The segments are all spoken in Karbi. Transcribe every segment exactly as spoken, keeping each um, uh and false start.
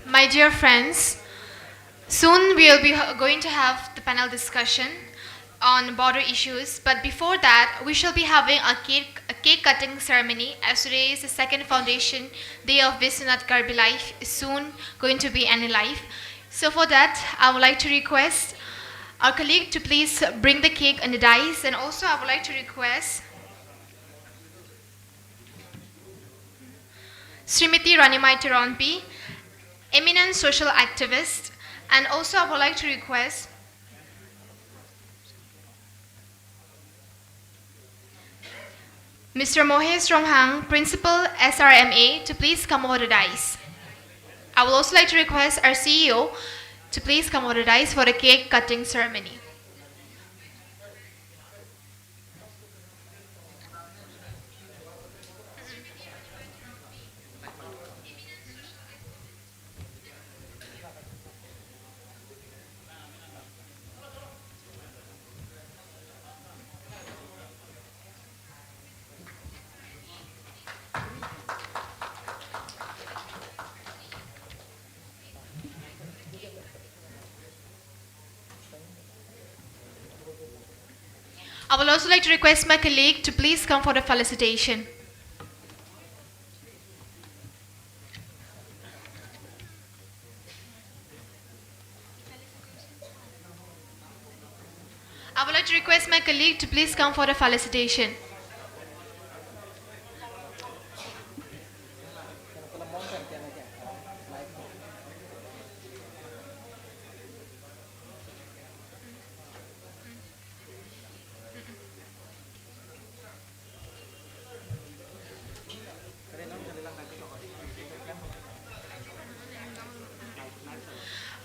My dear friends, soon we will be h- going to have the panel discussion on border issues, but before that, we shall be having a cake, a cake cutting ceremony, as today is the second foundation day of Biswanath Karbi Life, soon going to be N A Life. So for that, I would like to request our colleague to please bring the cake on the dais, and also I would like to request Srimati Ranimai Teronpi, eminent social activist, and also I would like to request Mister Mohesh Ronghang, Principal S R M A, to please come over the dais. I would also like to request our C E O to please come over the dais for the cake cutting ceremony. I would also like to request my colleague to please come for the felicitation. I would like to request my colleague to please come for the felicitation.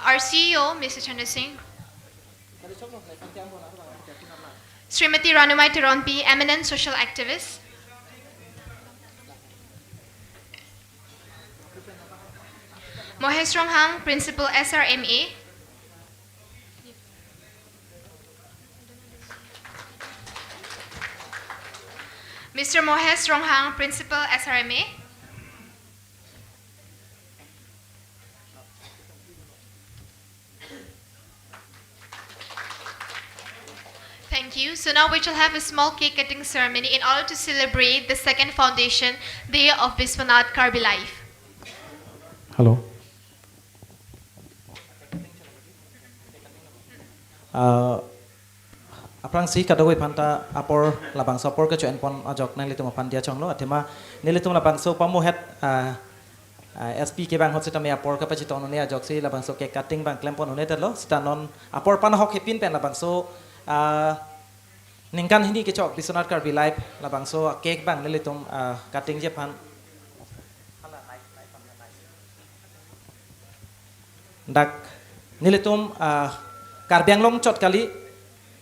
Our C E O, Mister Chandra Singh. Srimati Ranumai Teronpi, eminent social activist. Mohesh Ronghang, Principal S R M A. Mister Mohesh Ronghang, Principal S R M A. Thank you. So now we shall have a small cake cutting ceremony in order to celebrate the second foundation day of Biswanath Karbi Life. Hello. Uh, aphrangsi kadokave aphanta apor labangso apor kecho-enpon ajok nanglitum aphan diya chonglo, athema nelitum labangso pamuhet, ah, ah, S P kevang ahut sitame apor kepachitong un-e ajoksi labangso cake cutting abang klempon un-edetlo, sita non apor panahok hepin pen labangso, ah, ningkan hini kechok Biswanath Karbi Life labangso cake abang nelitum, ah, cutting ji aphan. Dak nelitum, ah, Karbi Anglong chot kali,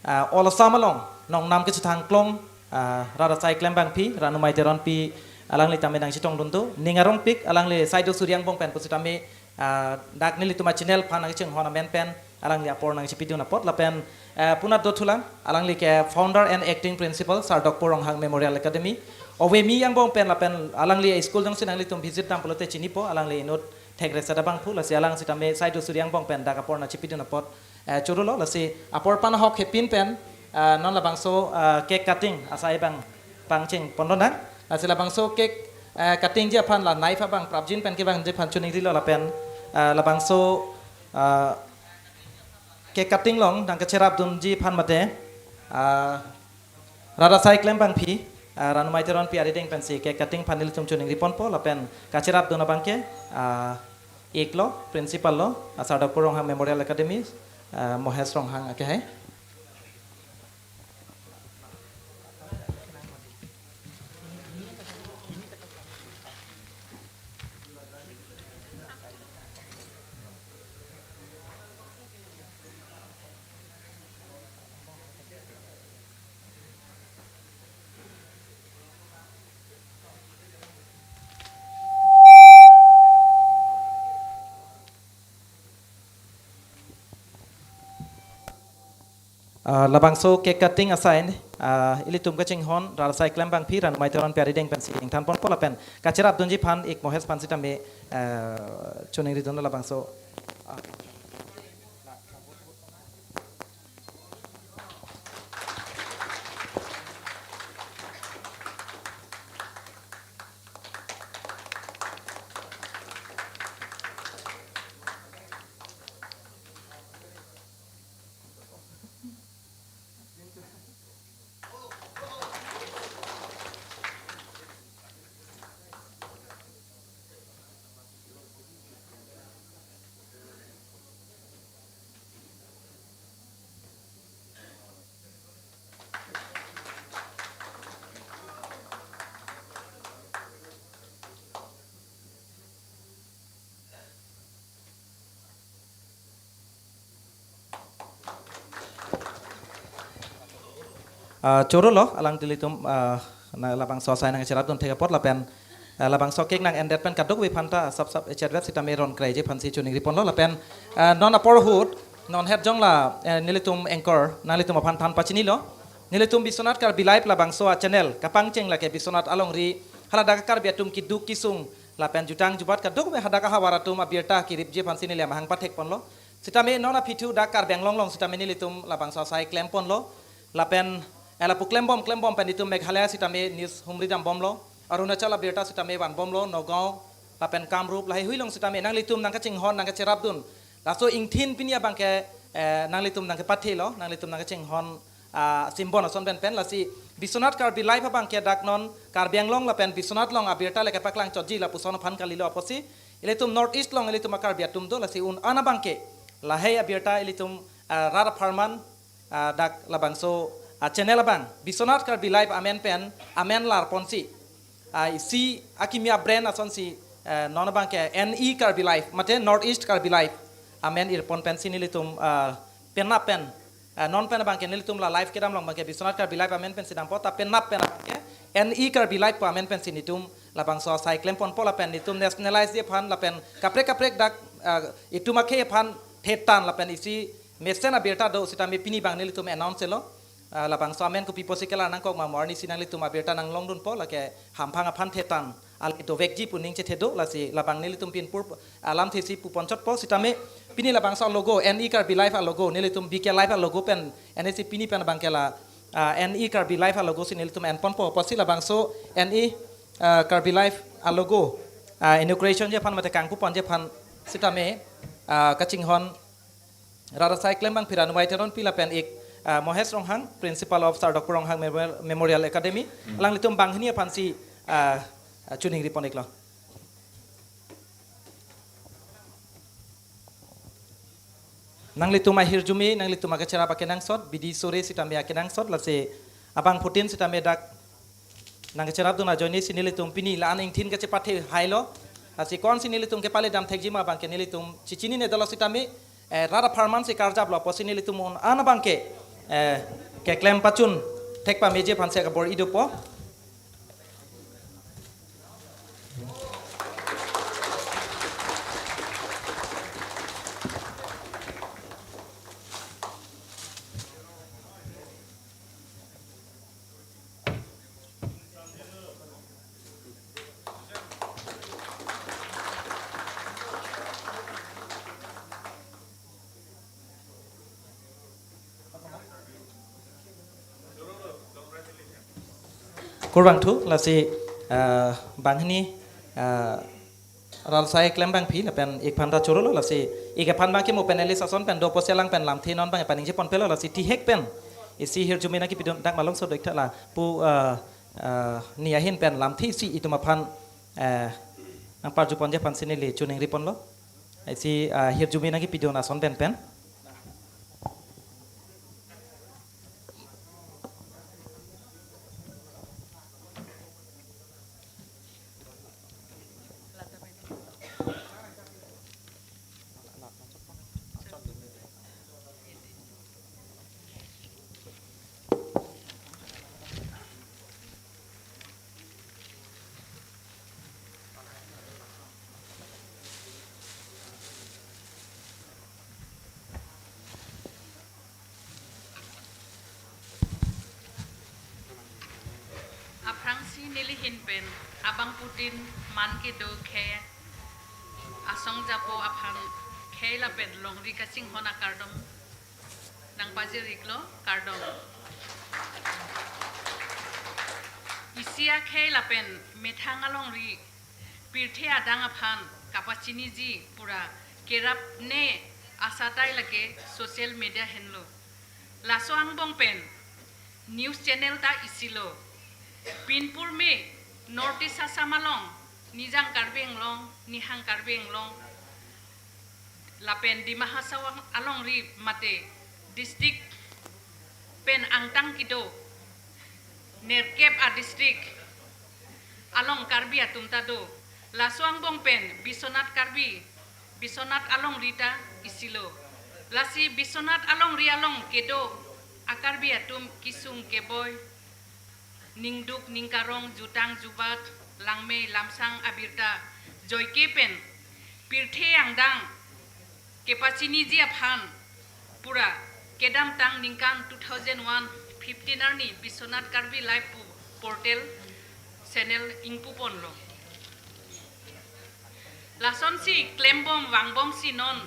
ah, all Assam along nongnam kechethang klong, ah, rat asai klembangpi Ranumai Teronpi alangli tame nangchetongdun do, ning arongpik alangli Saido Suri angbong pen pusitame, ah, dak nelitum a-channel aphan nangchinghon amen pen alangli apor nangchepidun apot lapen, eh, punat dothulang alangli ke founder and acting principal Sardokpur Ronghang Memorial Academy. Ove mi angbong pen lapen alangli school jongsi nanglitum visit dam pulote chinipo, alangli inut thekre sada abangphu, lasi alang sitame Saido Suri angbong pen dak apor nangchepidun apot, eh, chorolo, lasi apor panahok hepin pen, eh, non labangso, eh, cake cutting asai abang pangcheng pondonang, lasi labangso cake, eh, cutting ji aphan la knife abang prapjin pen kevangji aphan choningrilo lapen, eh, labangso, eh, cake cutting along nangkacherapdunji aphan mate, eh, rat asai klembangpi, ah, Ranumai Teronpi arideng pensi cake cutting aphan nelitum choningriponpo lapen kacherapdun abangke, ah, iklo, principal lo, ah, Sardokpur Ronghang Memorial Academy, ah, Mohesh Ronghang akehai. Ah, labangso cake cutting asai, ah, ilitum kachinghon Ralsai Klembangpi, Ranmai Teronpi arideng pensi ingthan ponpo lapen kacherapdunji aphan ik Mohesh aphan sitame, ah, choningridun labangso. Ah. Ah, chorolo, alangli ilitum, ah, na labangso asai nangcherapdun thek apot lapen, ah, labangso cake nang-endet pen kadokave aphanta sap sap echetvet sitame ron kreiji aphansi choningri ponlo lapen, ah, non apor ahut, non het jong la, eh, nelitum anchor, nanglitum aphan than pachinilo. Nelitum Biswanath Karbi Live labangso a-channel, kapangcheng lake Biswanath alongri, hala dak Karbi atum keduk kesung, lapen jutang jubat kadokave hadak ahavar atum abirta keripji aphansi neli amahang pathek ponlo. Sitame non aphi thu dak Karbi Anglong along sitame nelitum labangso asai klem ponlo. Lapen ela pu klembom klembom pen itum Meghalaya sitame news humri dambomlo. Arunachal abirta sitame vanbomlo, Nagaon, lapen Kamrup, laheihui along sitame nanglitum nangkachinghon, nangkacherapdun. Laso ingthin pini abangke, eh, nanglitum nangkepathelo, nanglitum nangkachinghon, ah, simbon ason penpen, lasi Biswanath Karbi Live abangke dak non Karbi Anglong lapen Biswanath along abirta le kepaklang chotji lapuson aphan kalilo apotsi. Ilitum North East along ilitum a-Karbi atum do, lasi un-an abangke lahei abirta ilitum, ah, rat apharman, ah, dak labangso, ah, channel abang Biswanath Karbi Live amen pen, amen lar ponsi, ah, isi akimi a-brand asonsi, eh, non abangke N E Karbi Live, mate North East Karbi Live amen irpon pensi nelitum, ah, penap pen, ah, non pen abangke nelitum la live kedam along abangke Biswanath Karbi Live amen pensi dampo, ta penap pen abangke N E Karbi Live pu amen pensi nelitum labangso asai klem ponpo lapen nelitum nationalize ji aphan lapen kaprek kaprek dak, ah, itum akhei aphan thetan lapen isi mesen abirta do sitame pini abang nelitum announce lo. Ah, labangso amen kopi pusi kelar nangkok ma mo arnisi nanglitum abirta nanglongdunpo lake hamphang aphan thetan, ale dovekji pu ning chethe do, lasi labang nelitum pinpur, ah, lamthe si pu ponchotpo sitame pini labangso a-logo, N E Karbi Live a-logo, nelitum B K Live a-logo pen, N S C pini pen abangke la, ah, N E Karbi Live a-logo si nelitum en ponpo, apotsi labangso N E, ah, Karbi Live a-logo, ah, inauguration ji aphan mate kangpu ponji aphan sitame, ah, kachinghon rat asai klembangpi Ranmai Teronpi lapen ik, ah, Mohesh Ronghang, Principal of Sardakpur Ronghang Memorial, Memorial Academy, alanglitum banghini aphansi, ah, ah, choningri pon iklo. Nanglitum ahirjume, nanglitum akacherap akenangsot, bidi sore sitame akenangsot, lasi abangphutin sitame dak nangkacherapdun ajoine si nelitum pini la-an ingthin kachepathe hailo. Lasi konsi nelitum kepale dam thekji ma abangke nelitum chechinine dolo sitame, eh, rat apharman si karjaplo apotsi nelitum un-an abangke, eh, keklem pachun thek pameji aphansi kabor-i dopo. Kurvangthu, lasi, ah, banghini, ah, Ralsai klembangpi lapen ik aphan ta chorolo, lasi ik aphan abangke mo panelist ason pen do apotsi alang pen lamthe non abang paningje ponpelo, lasi tihek pen isi hirjume nangkepidun dak malomso do ik tha lapu, ah, ah, ne ahin pen lamthe isi itum aphan, eh, nangparju ponji aphansi neli choningri ponlo. Isi, ah, hirjume nangkepidun ason penpen. Nelihin pen abangphutin man kedo khei asong japo aphan khei lapen longri kachinghon akardom nangpajir-iklo, kardom. Isi akhei lapen methang alongri pirthe adang aphan kapachiniji pura kerap ne asatai lake social media henlo. Laso angbong pen news channel ta isilo. Pinpur me North East Assam along, Nijang Karbi Anglong, Nihang Karbi Anglong, lapen Dima Hasao alongri mate district pen angtang kedo nerkep a district along Karbi atum ta do. Laso angbong pen Biswanath Karbi, Biswanath alongri ta isilo. Lasi Biswanath alongri along kedo a Karbi atum kesung keboi, ningduk ningkarong, jutang jubat, langmei lamsang abirta joike pen pirthe angdeng kepachiniji aphan pura kedamtang ningkan two thousand one fifteen arni Biswanath Karbi Live pu portal channel ingpuponlo. Lasonsi klembom vangbomsi non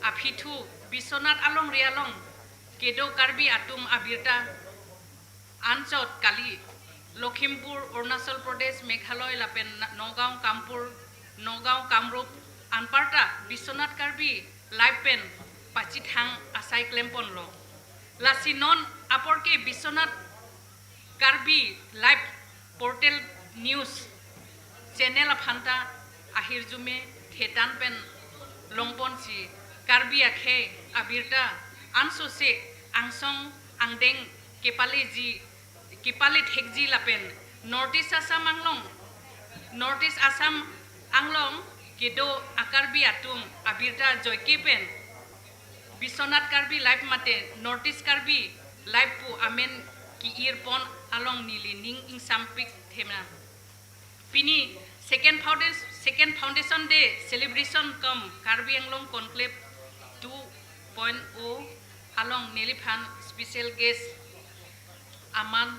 aphi thu Biswanath alongri along kedo Karbi atum abirta anchot kali, Lakhimpur, Arunachal Pradesh, Meghalaya lapen Nagaon, Kampur, Nagaon, Kamrup anparta Biswanath Karbi Live pen pachethang asai klemponlo. Lasi non apor ke Biswanath Karbi Live portal news channel aphanta ahirjume thetan pen longponsi Karbi akhei abirta ansose angsong angdeng kepaleji, kepale thekji lapen North East Assam anglong, North East Assam anglong kedo a Karbi atum abirta joike pen Biswanath Karbi Live mate North East Karbi Live pu amen ke-irpon along neli ning ingsampik thema. Pini second foundation, second foundation day celebration cum Karbi Anglong Conclave two point oh along neliphan special guest aman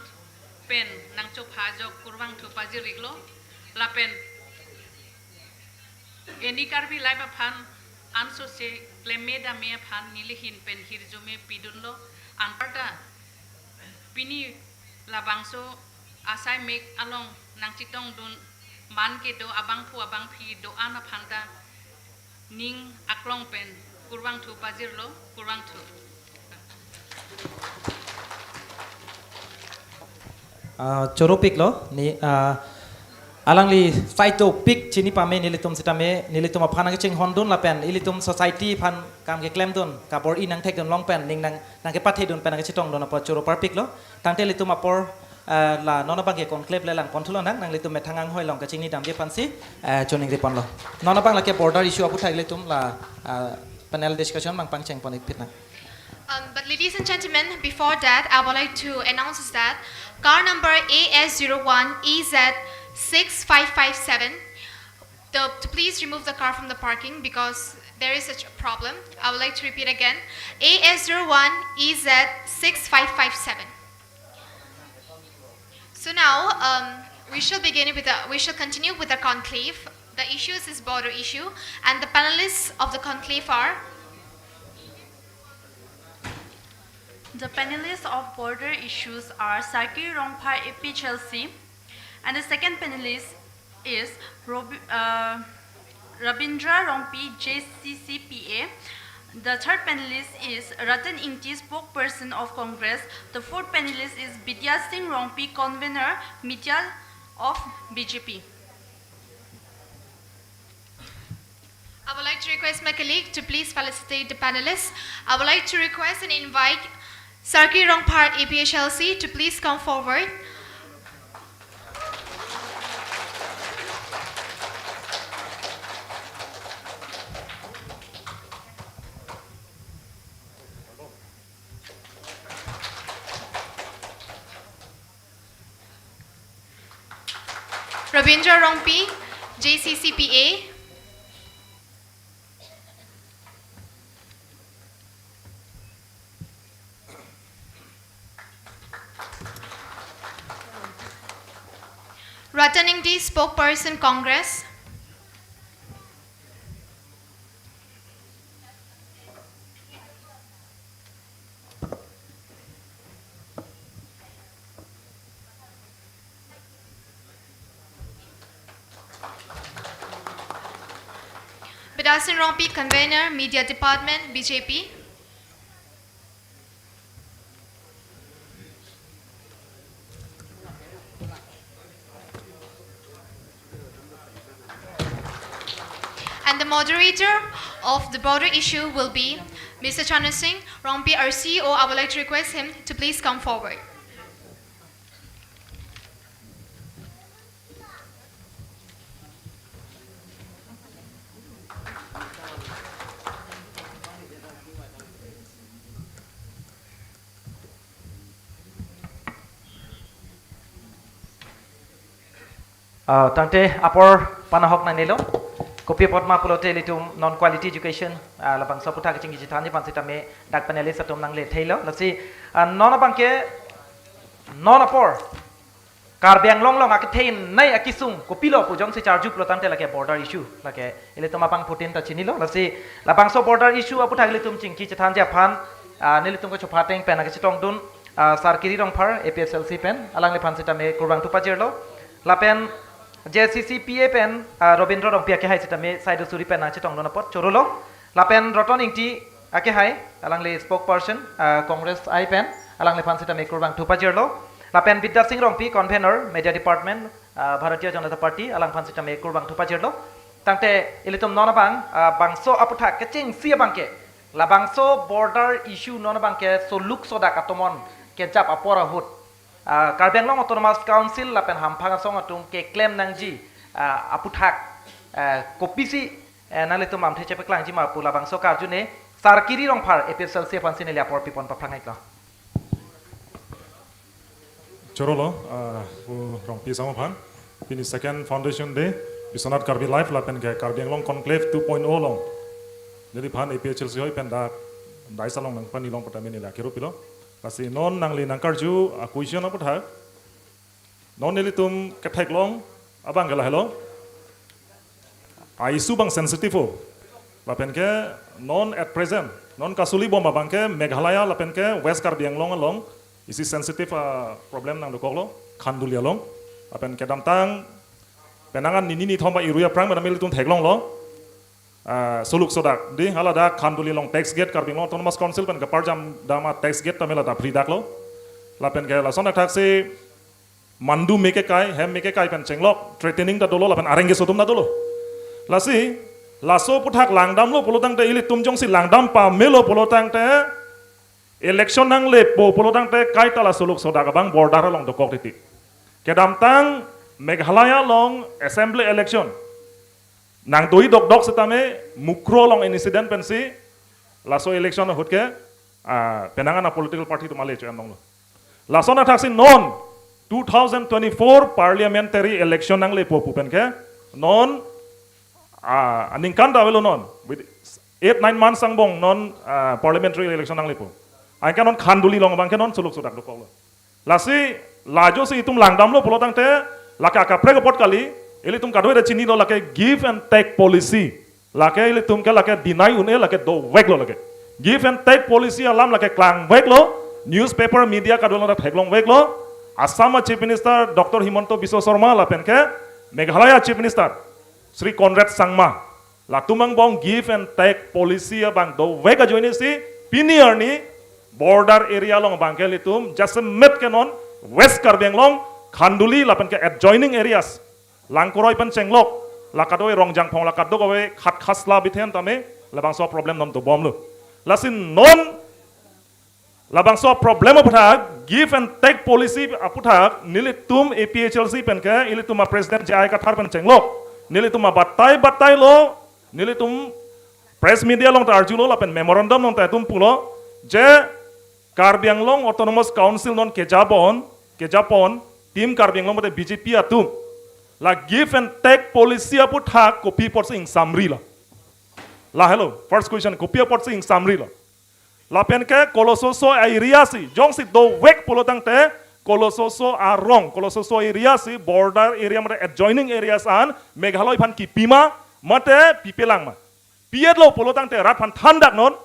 pen nangchopha ajok kurvangthu pajir-iklo lapen Eni Karbi Live aphan ansose klemme dame aphan nelihin pen hirjume pidunlo. Anparta pini labangso asai mek along nangchetongdun man kedo abangphu abangphi do-an aphanta ning aklong pen kurvangthu pajirlo, kurvangthu. Ah, choropiklo, ni, ah, alangli fight to pick chini pame nelitum sitame, nelitum aphan nangchinghondun lapen, ilitum society aphan kam keklemdun, kabor-i nangthekdun long pen, ning nang, nangkepathedun pen nangchetongdun apot choro parpiklo, tangte ilitum apor, ah, la non abang ke conclave le langponthulo nang, nanglitum methang anghoi along kachinidamji aphansi, ah, choningriponlo. Non abang lake border issue aphuthak ilitum la, ah, panel discussion mang pangchengpon-ikphit nang. Um, but ladies and gentlemen, before that, I would like to announce is that car number A S zero one E Z six five five seven, the, to please remove the car from the parking because there is such a problem. I would like to repeat again, A S zero one E Z six five five seven. So now, um, we shall begin with the, we shall continue with the conclave. The issues is border issue, and the panelists of the conclave are The panelists of border issues are Sarkir Rongphar A P H L C, and the second panelist is Robi-, uh, Rabindra Rongpi, J C C P A. The third panelist is Ratan Ingti, spokesperson of Congress. The fourth panelist is Bidya Singh Rongpi, convener, media of B J P. I would like to request my colleague to please felicitate the panelists. I would like to request and invite Sarkir Rongphar A P H L C to please come forward. Rabindra Rongpi, J C C P A. Ratan Ingti, spokesperson, Congress. Bidyasing Rongpi, convener, Media Department, B J P. And the moderator of the border issue will be Mister Charan Singh Rongpi, our C E O. I would like to request him to please come forward. Ah, tangte apor panahok nangnelo. Kopi apot ma pulote ilitum non quality education, ah, labangso aputhak kachingki chethanji aphan sitame dak panelist atum nangle theilo. Lasi, ah, non abangke, non apor Karbi Anglong along akethenei akesung kopilo pu jongsi charju pulo tangte lake border issue, lake ilitum abangphutin ta chinilo. Lasi labangso border issue aputhak ilitum chingki chethanji aphan, ah, nelitum kachopha ateng pen akechetongdun, ah, Sar Kiri Rongphar, A P H L C pen, alangliphan sitame kurvangthu pajirlo. Lapen J C C P A pen, ah, Robindro Rongpi akehai sitame saido suri pen nangchetongdun apot chorolo. Lapen Ratan Ingti akehai, alangli spokesperson, ah, Congress I pen, alangliphan sitame kurvangthu pajirlo. Lapen Bidyasing Rongpi, convener, Media Department, ah, Bharatiya Janata Party, alangphan sitame kurvangthu pajirlo. Tangte ilitum non abang, ah, bangso aputhak kechengsi abangke, labangso border issue non abangke soluk sodak atomon kejap apor ahut, ah, Karbi Anglong Autonomous Council lapen hamphang asong atum keklem nangji, ah, aputhak, ah, kopisi, eh, nanglitum amthe chepaklangji ma pu labangso karju ne Sar Kiri Rongphar, A P H L C aphansi neli apor pipon paphrang iklo. Chorolo, ah, pu Rongpi asong aphan. Pini second foundation day, Biswanath Karbi Live lapen ke Karbi Anglong Conclave two point oh along neliphan A P H L C hoi pen dak dais along nangpanilong pu tame neli akiru pilo. Lasi non nangli nangkarju a-question aputhak, non nelitum ketheklong abangke lahelo. A-issue abang sensitive o. Lapen ke non at present, non kasulibom abangke Meghalaya lapen ke West Karbi Anglong along isi sensitive, ah, problem nangdokoklo, Khanduli along. Lapen kedamtang penang an nini nithom ba irui aphrang pen nelitum theklonglo. Ah, soluk sodak. Dei, hala dak Khanduli along tax gate, Karbi Anglong Autonomous Council pen kaparjam dam a-tax gate tame la ta phridaklo. Lapen ke lason athaksi mandu mekekai, hem mekekai pen chenglok, threatening ta dolo lapen areng keso atum ta dolo. Lasi, laso aputhak langdamlo pulo tangte, ilitum jongsi langdam pamelo pulo tangte, election nanglepo pulo tangte kaita la soluk sodak abang border along dokok titi. Kedamtang Meghalaya along assembly election nangdoi dokdok setame Mukroh along incident pensi laso election ahut ke, ah, penang an a-political party atum ale cho-en longlo. Lason athaksi non two thousand twenty-four parliamentary election nanglepo pu pen ke non, ah, aningkan ta avelo non. With eight, nine months angbong non, ah, parliamentary election nanglepo. Anke non Khanduli along abangke non soluk sodak dokoklo. Lasi, lajosi itum langdamlo pulo tangte, lake akaprek apot kali, ilitum kadokave ta chinilo lake give and take policy. Lake ilitum ke lake deny un-e, lake doveklo lake. Give and take policy alam lake klangveklo, newspaper media kadokave ta theklongveklo, Assam a-Chief Minister Doctor Himanta Biswa Sarma lapen ke Meghalaya Chief Minister Shri Conrad Sangma. Latum angbong give and take policy abang dovek ajoinesi pini arni border area along abangke ilitum jasemet ke non West Karbi Anglong, Khanduli lapen ke adjoining areas, Langkoroi pen chenglok, la kadokave Rongjangphong, la kadokave Khatkhasla bithen tame labangso problem non dobomlo. Lasi non labangso problem aputhak, give and take policy aputhak, nelitum A P H L C pen ke, ilitum a-president J I Kathar pen chenglok, nelitum abatai batailo, nelitum press media along ta arjulo lapen memorandum along ta itum pulo, je Karbi Anglong Autonomous Council non kejapon, kejapon, Team Karbi Anglong mate B J P atum, la give and take policy aputhak kopi apotsi ingsamrilo. Lahelo, first question, kopi apotsi ingsamrilo. Lapen ke kolososo a-area si, jongsi dovek pulo tangte, kolososo arong, kolososo area si border area mate adjoining areas an Meghalaya aphan kipima mate pipelang ma. Pi-etlo pulo tangte rat aphan thandak non,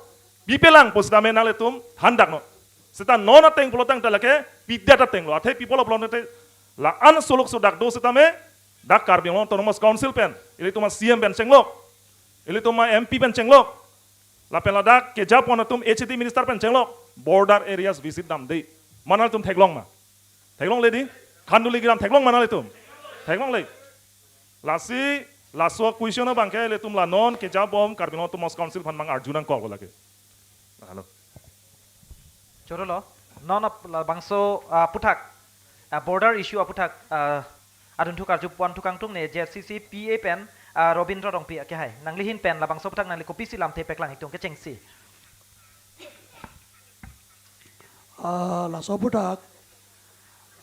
pipelang pu sitame nanglitum thandak non. Seta non ateng pulo tangte lake pidet atenglo. Athe pi pulo pulo tangte la-an suluk sudak do sitame dak Karbi Anglong Autonomous Council pen, ilitum a-C M pen chenglok, ilitum a-M P pen chenglok, lapen ladak kejapon atum H A D minister pen chenglok, border areas visit damde. Ma nanglitum theklong ma? Theklongle di? Khanduli Giram theklong ma nanglitum? Theklongle. Lasi, laso question abangke ilitum la non kejapon Karbi Anglong Autonomous Council aphan mang arju nangkok lake. Halo. Chorolo, non ap-, labangso, ah, aputhak, ah, border issue aputhak, ah, adun thuk arju pon thuk kangtung ne J F C C P A pen, ah, Robindra Rongpi akehai. Nanglihin pen labangso aputhak nangli kopisi lamthe paklang itum kechengsi. Ah, laso aputhak,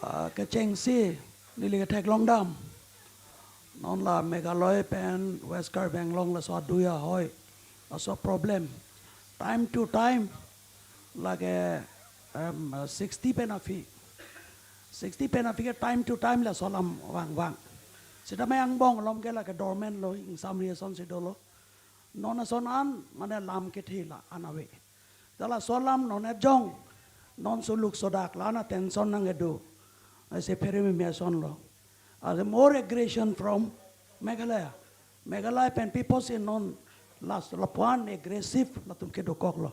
ah, kechengsi neli ketheklong dam. Non la Meghalaya pen West Karbi Anglong laso adui ahoi, laso problem. Time to time, lake, em, sixty pen aphi. Sixty pen aphi ke time to time laso alam vangvang. Sitame angbong along ke lake dormant lo, ingsamri asonsi dolo. Non ason an, mane lam kethe la-an ave. Jala laso alam non ejong, non suluk sudak la-an attention nangkedo. Ase pherememe asonlo. Are more aggression from Meghalaya. Meghalaya pen people si non las lapuan aggressive latum kedokoklo.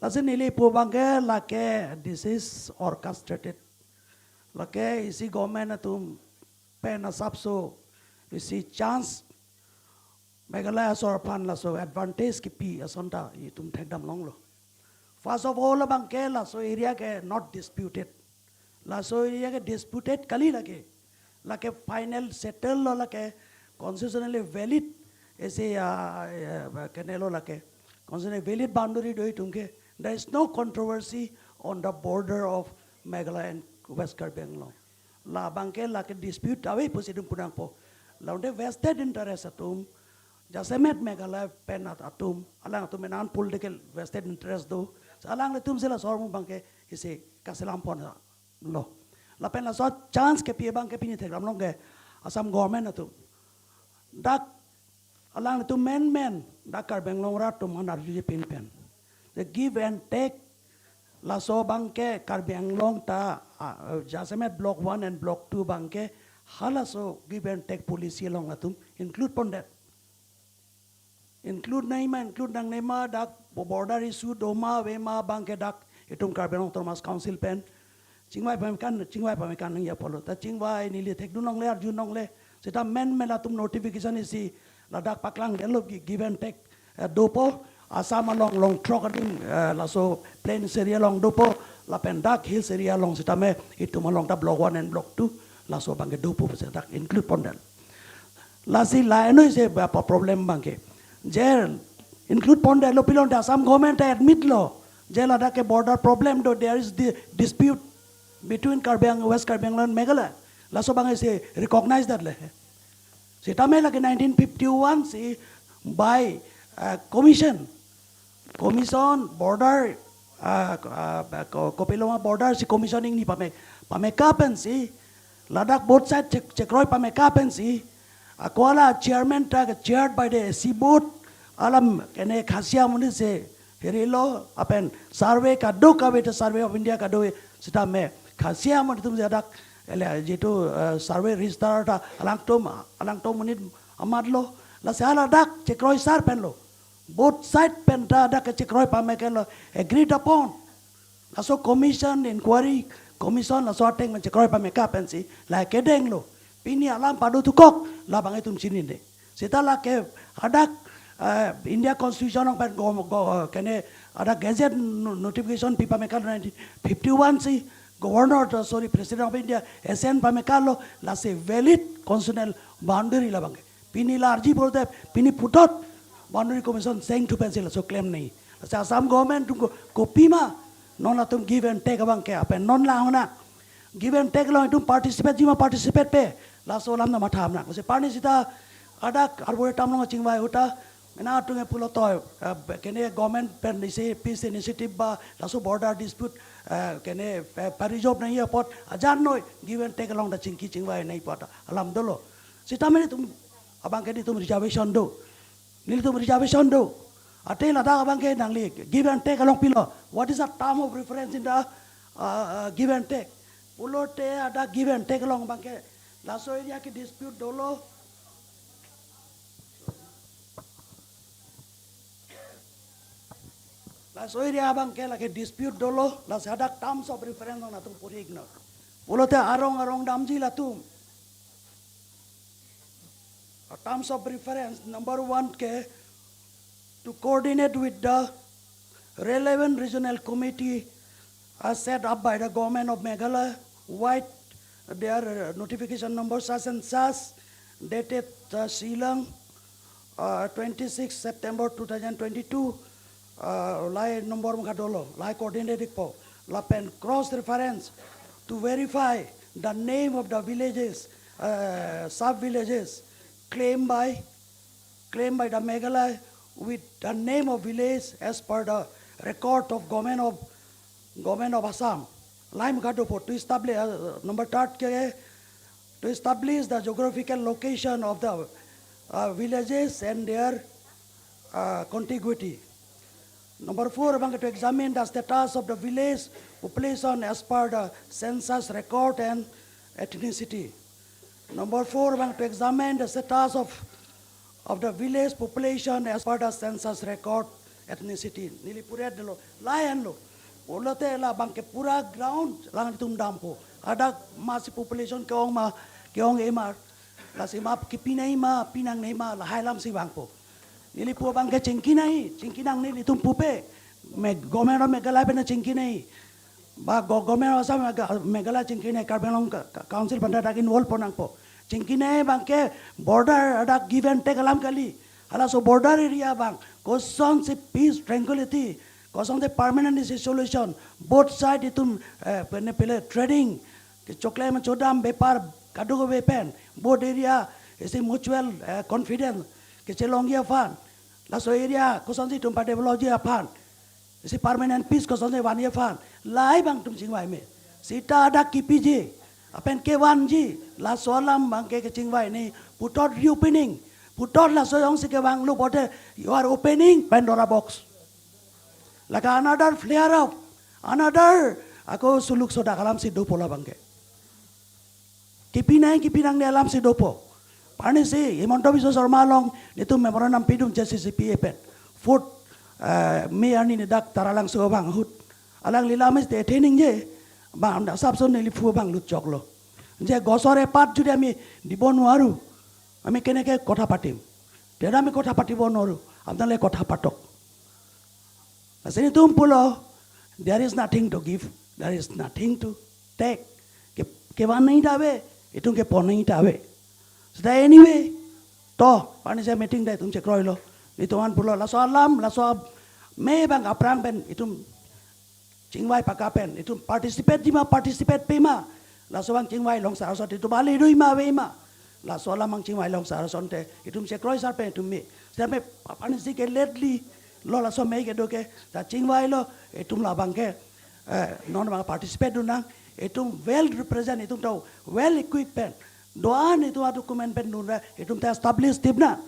Lasi neli pu abangke lake this is orchestrated. Lake isi government atum pen asapso isi chance Meghalaya asor aphan laso advantage kipi ason ta itum thekdam longlo. First of all, abangke laso area ke not disputed. Laso area ke disputed kali lake. Lake final settle lo lake constitutionally valid isi, ah, eh, kene lo lake constitutionally valid boundary do itum ke. There is no controversy on the border of Meghalaya and West Karbi Anglong. La abangke lake dispute ave pusi itum punangpo. La unde vested interest atum, jasemet Meghalaya pen at-, atum, alangtum enan political vested interest do. Alanglitum si laso ahormu abangke isi kaselam ponlo. Lapen laso chance kepi abangke pini thekdam long ke Assam government atum. Dak alanglitum menmen dak Karbi Anglong rat atum aphan arjuje pinpen. The give and take laso abangke Karbi Anglong ta, ah, jasemet block one and block two abangke halaso give and take policy along latum include pondet. Include nangjima, include nangjima dak bo-, border issue doma avema abangke dak itum Karbi Anglong Autonomous Council pen chingvai pame kan, chingvai pame kan nangji apotlo. Ta chingvai neli thekdun longle, arjun longle. Seta menmen latum notification isi ladak paklang delo gi-, give and take, eh, dopo. Assam along long throk ading, eh, laso plains area along dopo. Lapen dak hills area along sitame itum along ta block one and block two laso abangke dopo seta dak include pondet. Lasi la-anoi se ba pa problem abangke. Je include pondetlo pulote Assam government ta admit lo. Je ladak ke border problem do, there is di-, dispute between Karbi Ang-, West Karbi Anglong and Meghalaya. Laso abangke si recognize det le. Sitame lake nineteen fifty-one si by, uh, commission. Commission border, ah, ah, ko-, kopiloma border si commission ingni pame, pameka pensi, ladak both side chek-, chekroi pameka pensi, ako ala chairman ta chaired by the A C board, alam kene Khasi amonit si herilo, lapen survey kadokave ta Survey of India kadokave sitame Khasi amonit atum si ladak, ele jitu, eh, survey register ta alangtum, alangtum amonit amatlo, lasi ladak chekroi sar penlo. Both side pen ta dak chekroi pameklo, agreed upon. Laso commission, inquiry commission laso ateng pen chekroi pameka pensi la kedenglo. Pini alam pado tukok, labang itum chinine. Seta lake hadak, eh, India Constitution along pen go, go, kene hadak gazette no-, notification pi pameka nineteen fifty-one si Governor, sorry, President of India, S N pamekalo, lasi valid constitutional boundary labangke. Pini larji pulote, pini puthot Boundary Commission seng thu pensi laso claim nangji. Lasi Assam government atum ko-, kopima, non latum give and take abangke, lapen non la hona. Give and take along itum participate jima participate pe, laso alam na matham na. Lasi pani seta, hadak arbore tam along chingvai ahut ta, Mena atum ke pulo to, eh, kene government pen isi peace initiative ba laso border dispute, eh, kene, eh, pa-resolve nangji apot ajan noi give and take along ta chingki chingvai nangji apot alam dolo. Sitame nelitum abang ke nelitum reservation do. Nelitum reservation do. Athe ladak abang ke nangli give and take along pilo. What is the term of reference in the, uh, uh, give and take? Pulote ada give and take along abang ke laso area ke dispute dolo. Laso area abang ke lake dispute dolo, lasi hadak terms of reference along latum puri ignore. Pulote arong arong damji latum. A terms of reference number one ke to coordinate with the relevant regional committee as set up by the government of Meghalaya, with their, uh, notification number such and such, dated, uh, Shillong, uh, twenty-six September two thousand twenty-two, uh, lahai number mukha dolo, lahai coordinate ikpo, lapen cross reference to verify the name of the villages, uh, sub villages claimed by, claimed by the Meghalaya with the name of village as per the record of government of, government of Assam. Lahai mukha dopo to establish, uh, number third ke, to establish the geographical location of the, uh, villages and their, uh, contiguity. Number four, abang to examine the status of the village population as per the census record and ethnicity. Number four, abang to examine the status of, of the village population as per the census record ethnicity. Neli puret dolo, layan lo. Pulote labang ke pura ground along nelitum dampo. Hadak masi population ke-ong ma, ke-ong-e ma. Lasi ma kipi nangji ma, pi nangne ma, lahai alamsi vangpo. Neli pu abang ke chingki nangji, chingki nangne nelitum pupe. Me-, government of Meghalaya pen chingki nangji. Ba go-, government of Assam Mega-, Meghalaya chingki nangji, Karbi Anglong Ka-, Ka-, Council pen dak involve pon nangpo. Chingki nangji abang ke border hadak give and take alam kali. Halaso border area abang, kosonsi peace, tranquility, kosonsi permanent isi solution, both side itum, eh, pene pele trading, kechoklem chodam bepar kadokave pen, both area isi mutual, eh, confidence kechelongji aphan, laso area kosonsi itum padevelopji aphan, isi permanent peace kosonsi vanji aphan, lahai abang itum chingvai me. Sita hadak kipiji, lapen kevanji, laso alam abang ke kechingvai nangji, puthot reopening, puthot laso jongsi kevanglo pulote, you are opening Pandora box. Lake another flare up, another ako suluk sodak alamsi dopo labang ke. Kipi nangji, kipi nangne alamsi dopo. Arnisi Himanta Biswa Sarma along nelitum memorandum pidun J C C P A pen. Fourth, eh, May arni ni dak Taralangso abang ahut. Alangli lamiste thening je, abang asapso neli phu abang lutchoklo. Je gosor epat jodi ami dibo nwaru, ami keneke kotha patim? Tera ami kotha patibo nwaru, apnale kotha patok. Lasi nelitum pulo, there is nothing to give, there is nothing to take. Ke, kevan nangji ta ave, itum kepon nangji ta ave. Sita anyway, to, arnisi meeting ta itum chekroilo. Nelitum an pulo, laso alam, laso ab-, me abang aphrang pen, itum chingvai paka pen, itum participate ji ma, participate pe ma. Laso abang chingvai along sar asonte itum ale doi ma ave ma. Laso alam abang chingvai along sar asonte itum chekroi sar pen itum me. Sar me pa-, arnisi ke lately lo laso me kedo ke, ta chingvailo, itum labang ke, eh, non abang participate dun nang, itum well represent, itum ta well equipped pen, do-an itum a-document pen dun ra, itum ta establish tip nang.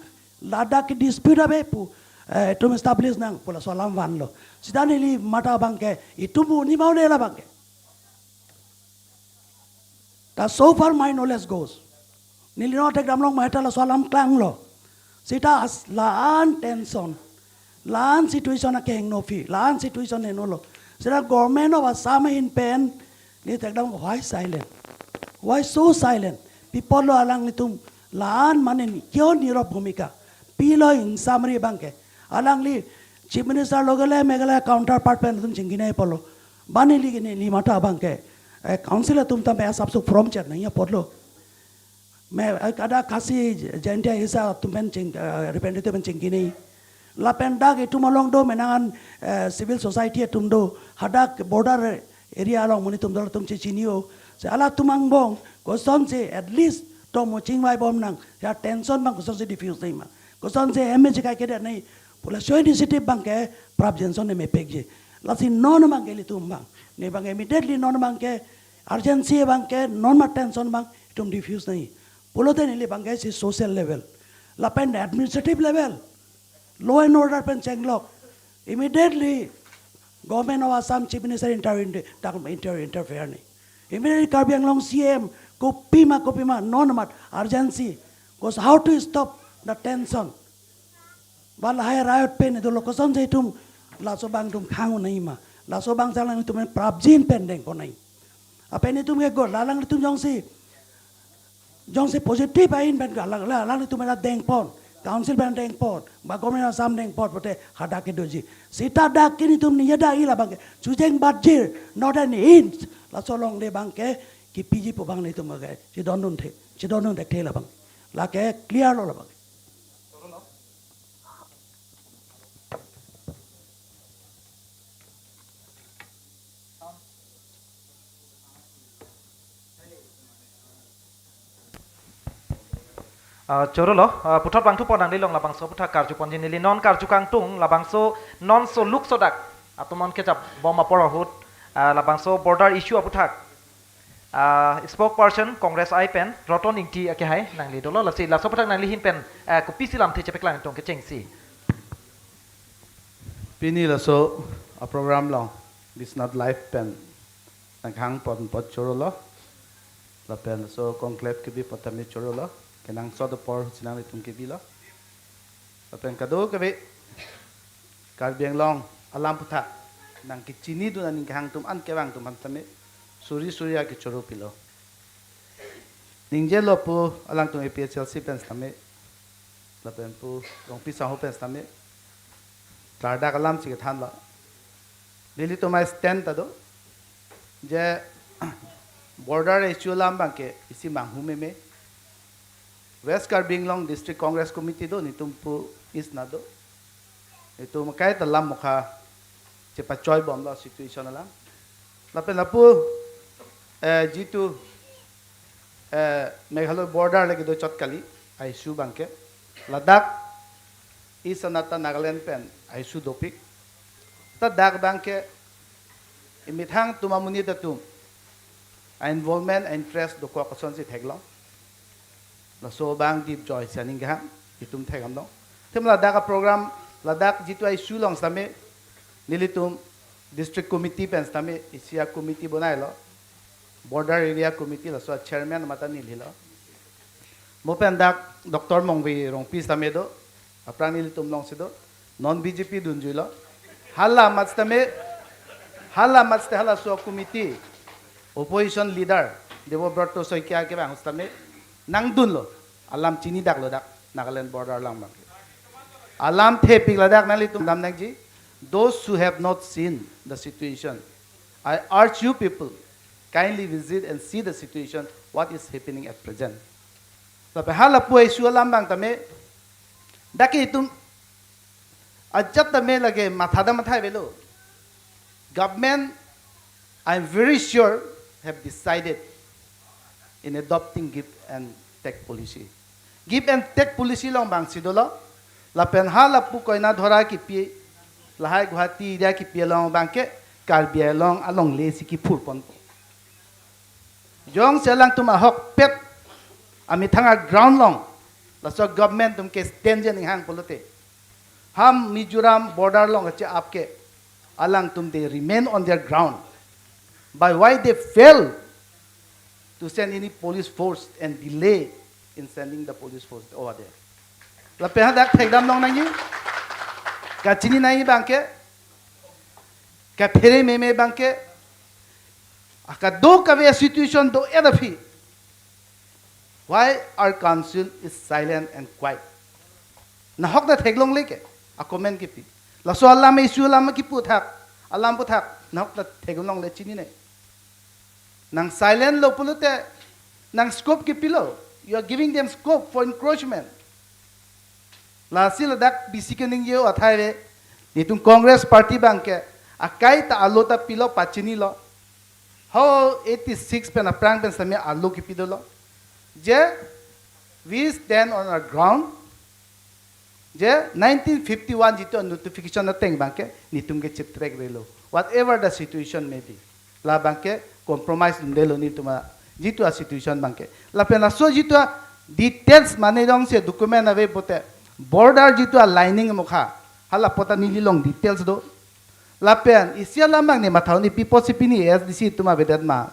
Ladak ke dispute ave pu, eh, itum establish nang pu laso alam vanlo. Sita neli matha abang ke, itum pu ni mau ne labang ke. Ta so far my knowledge goes. Neli non thekdam along maheta laso alam klanglo. Sita as la-an tension, la-an situation akehingno aphi, la-an situation henolo. Sita government of Assam ahin pen, neli thekdam, why silent? Why so silent? Pi apotlo alanglitum la-an mane ni, kyo nirop bhumika? Pilo ingsamri abang ke? Alangli Chief Minister loge le Meghalaya counterpart pen itum chingki nangji apotlo. Ba neli ke neli matha abang ke, eh, council atum tame asapso forum chet nangji apotlo. Me, eh, kada Khasi Jaintia Hisa atum pen ching, eh, representative pen chingki nangji. Lapen dak itum along do menang an, eh, civil society atum do, hadak border area along monit atum do, latum chechini-o. Si halatum angbong kosonsi at least to mo chingvai bom nang, ya tension abang kosonsi diffuse nangji ma. Kosonsi M A G kai kedet nangji pu laso initiative abangke prapjin ason ne mepikji. Lasi non abangke ilitum abang, ne abang immediately non abangke urgency abangke non ma tension abang itum diffuse nangji. Pulote neli abangke si social level lapen administrative level, law and order pen chenglok, immediately Government of Assam, Chief Minister inter, inter, inter, interfere nangji. Immediately Karbi Anglong C M, kopima, kopima, non amat urgency. Because how to stop the tension? Ba lahai riot pen dolo, kosonsi itum laso abang itum khang-un nangji ma. Laso abang sang alanglitum prapjin pen dengpon nangji. Lapen itum ke go, alanglitum jongsi, jongsi positive ahin pen alang, alang, alanglitum pen dengpon, council pen dengpon, ba Government of Assam dengpon, pote hadak ke doji. Seta dak ke nelitum neli dak ila abangke chujeng batjir, not an inch. Laso alongle abangke kipiji pu abang nelitum ke chedondun the, chedondun thekthe la abang. Lake clear lo la abang. Ah, chorolo, ah, puthot bangthu pon nanglilong labangso aphuthak karju ponji, neli non karju kangtung labangso non so luk so dak atum an kechap bom apor ahut, ah, labangso border issue aphuthak, ah, spokesperson Congress I pen Roton Ingti akehai nangli dolo, lasi laso aphuthak nangli ahin pen, ah, kopisi lamthe chepaklang tong kechengsi. Pini laso a program along Biswanath Live pen nangkehang pon apot chorolo. Lapen laso conclave kebi apot tame chorolo. Kenangsot apor si nanglitum kebilo. Lapen kadokave Karbi Anglong alam aphuthak nangkechinidun aning kehang atum an kevang atum aphan tame suri suri akechoro pilo. Ningjelo pu alangtum A P H L C pen tame, lapen pu Rongpi sangho pen tame, klardak alam si kethanlo. Nelitum a stand ta do, je border issue alam abangke isi manghu meme. West Karbi Anglong District Congress Committee do, nelitum pu isna do. Nelitum kaita lam mokha chepachoi bomlo situation alam. Lapen lapu, eh, jitu, eh, Meghalaya border lake do chot kali, a issue abangke. Ladak, East Sonata Nagaland pen a issue dopik. Ta dak abangke, imethang atum amonit atum a involvement, a interest dokok asonsi theklong. Laso abang dipjoi si aning kehang, itum thekdamlong. Athema ladak a program, ladak jitu a issue along tame, nelitum district committee pen tame, isi a committee bonailo. Border area committee, laso a chairman mata nelilo. Mo pen dak Doctor Mongvi Rongpi tame do, aphrang nelitum alongsi do, non B J P dunjuilo. Hala amat tame, hala amat te halaso committee, opposition leader Debobroto Saikia kevang ahut tame nangdunlo. Alam chinidaklo dak Nagaland border along abang. Alam thepik ladak nanglitum dam nangji. Those who have not seen the situation, I urge you people, kindly visit and see the situation, what is happening at present. Lapen hala pu a issue alam abang tame, dak ke itum ajat tame lake matha dam matha avelo. Government, I'm very sure, have decided in adopting give and take policy. Give and take policy along abangsi dolo, lapen hala pu Koinadhora kipi, lahai Guwahati area kipi along abangke Karbi Anglong alongle si kiphurponpo. Jongsi alangtum ahokpet amethang a ground along laso government atum ke stand je aning kehang pulote, ha Mizoram border along kache-ap ke alangtum, they remain on their ground. But why they fail to send any police force and delay in sending the police force over there? Lapen hadak thekdamlong nangji, kachini nangji abangke, kaphere meme abangke, akadokave situation do-et aphi, why our council is silent and quiet? Nahok ta theklongle ke, a comment kipi. Laso alam issue alam kipu thak, alam pu thak, nahok ta theklongle chinine. Nang silent lo pulote, nang scope kipilo. You are giving them scope for encroachment. Lasi ladak bisi keningje athai ve, nelitum Congress Party abangke, akai ta alo ta pilo pachinilo. Ho eighty-six pen aphrang pen tame alo kipi dolo. Je, we stand on our ground. Je nineteen fifty-one jitu notification ateng abangke netum ke chip track relo. Whatever the situation may be. La abangke compromise dunde lo netum a jitu a situation abangke. Lapen laso jitu a details mane jongsi document ave pote border jitu a lining mokha. Hala apot ta neli along details do. Lapen isi alam abang ne matha un-e pi apotsi pini A S D C atum avedet ma.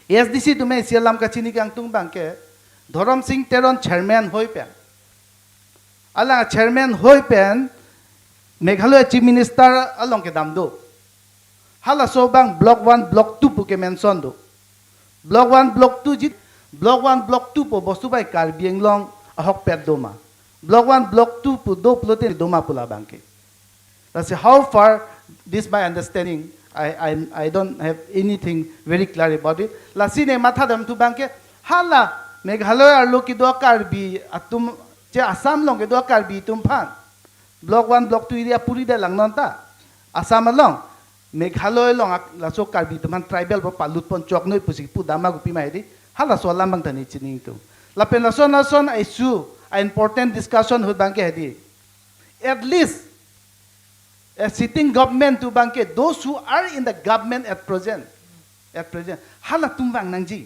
A S D C atum isi alam kachini kangtung abangke Dhorom Sing Teron chairman ahoi pen. Alang chairman ahoi pen Meghalaya Chief Minister along kedam do. Halaso abang block one, block two pu ke mention do. Block one, block two jit, block one, block two pu bostu bai Karbi Anglong ahokpet do ma. Block one, block two pu do pulote do ma pu la abangke. Lasi how far this my understanding, I, I, I don't have anything very clear about it. Lasi ne matha damthu abangke hala Meghalaya arlo kedo Karbi atum, je Assam along kedo Karbi atum aphan block one, block two area puri det lang non ta. Assam along, Meghalaya along ak-, laso Karbi atum aphan tribal pu palut pon choknoi pusi pudam ma kopi ma hedi. Halaso alam abang ta ne chini ingtung. Lapen lason lason a issue, a important discussion ahut abangke hedi. At least a sitting government atum abangke, those who are in the government at present, at present, halatum vang nangji.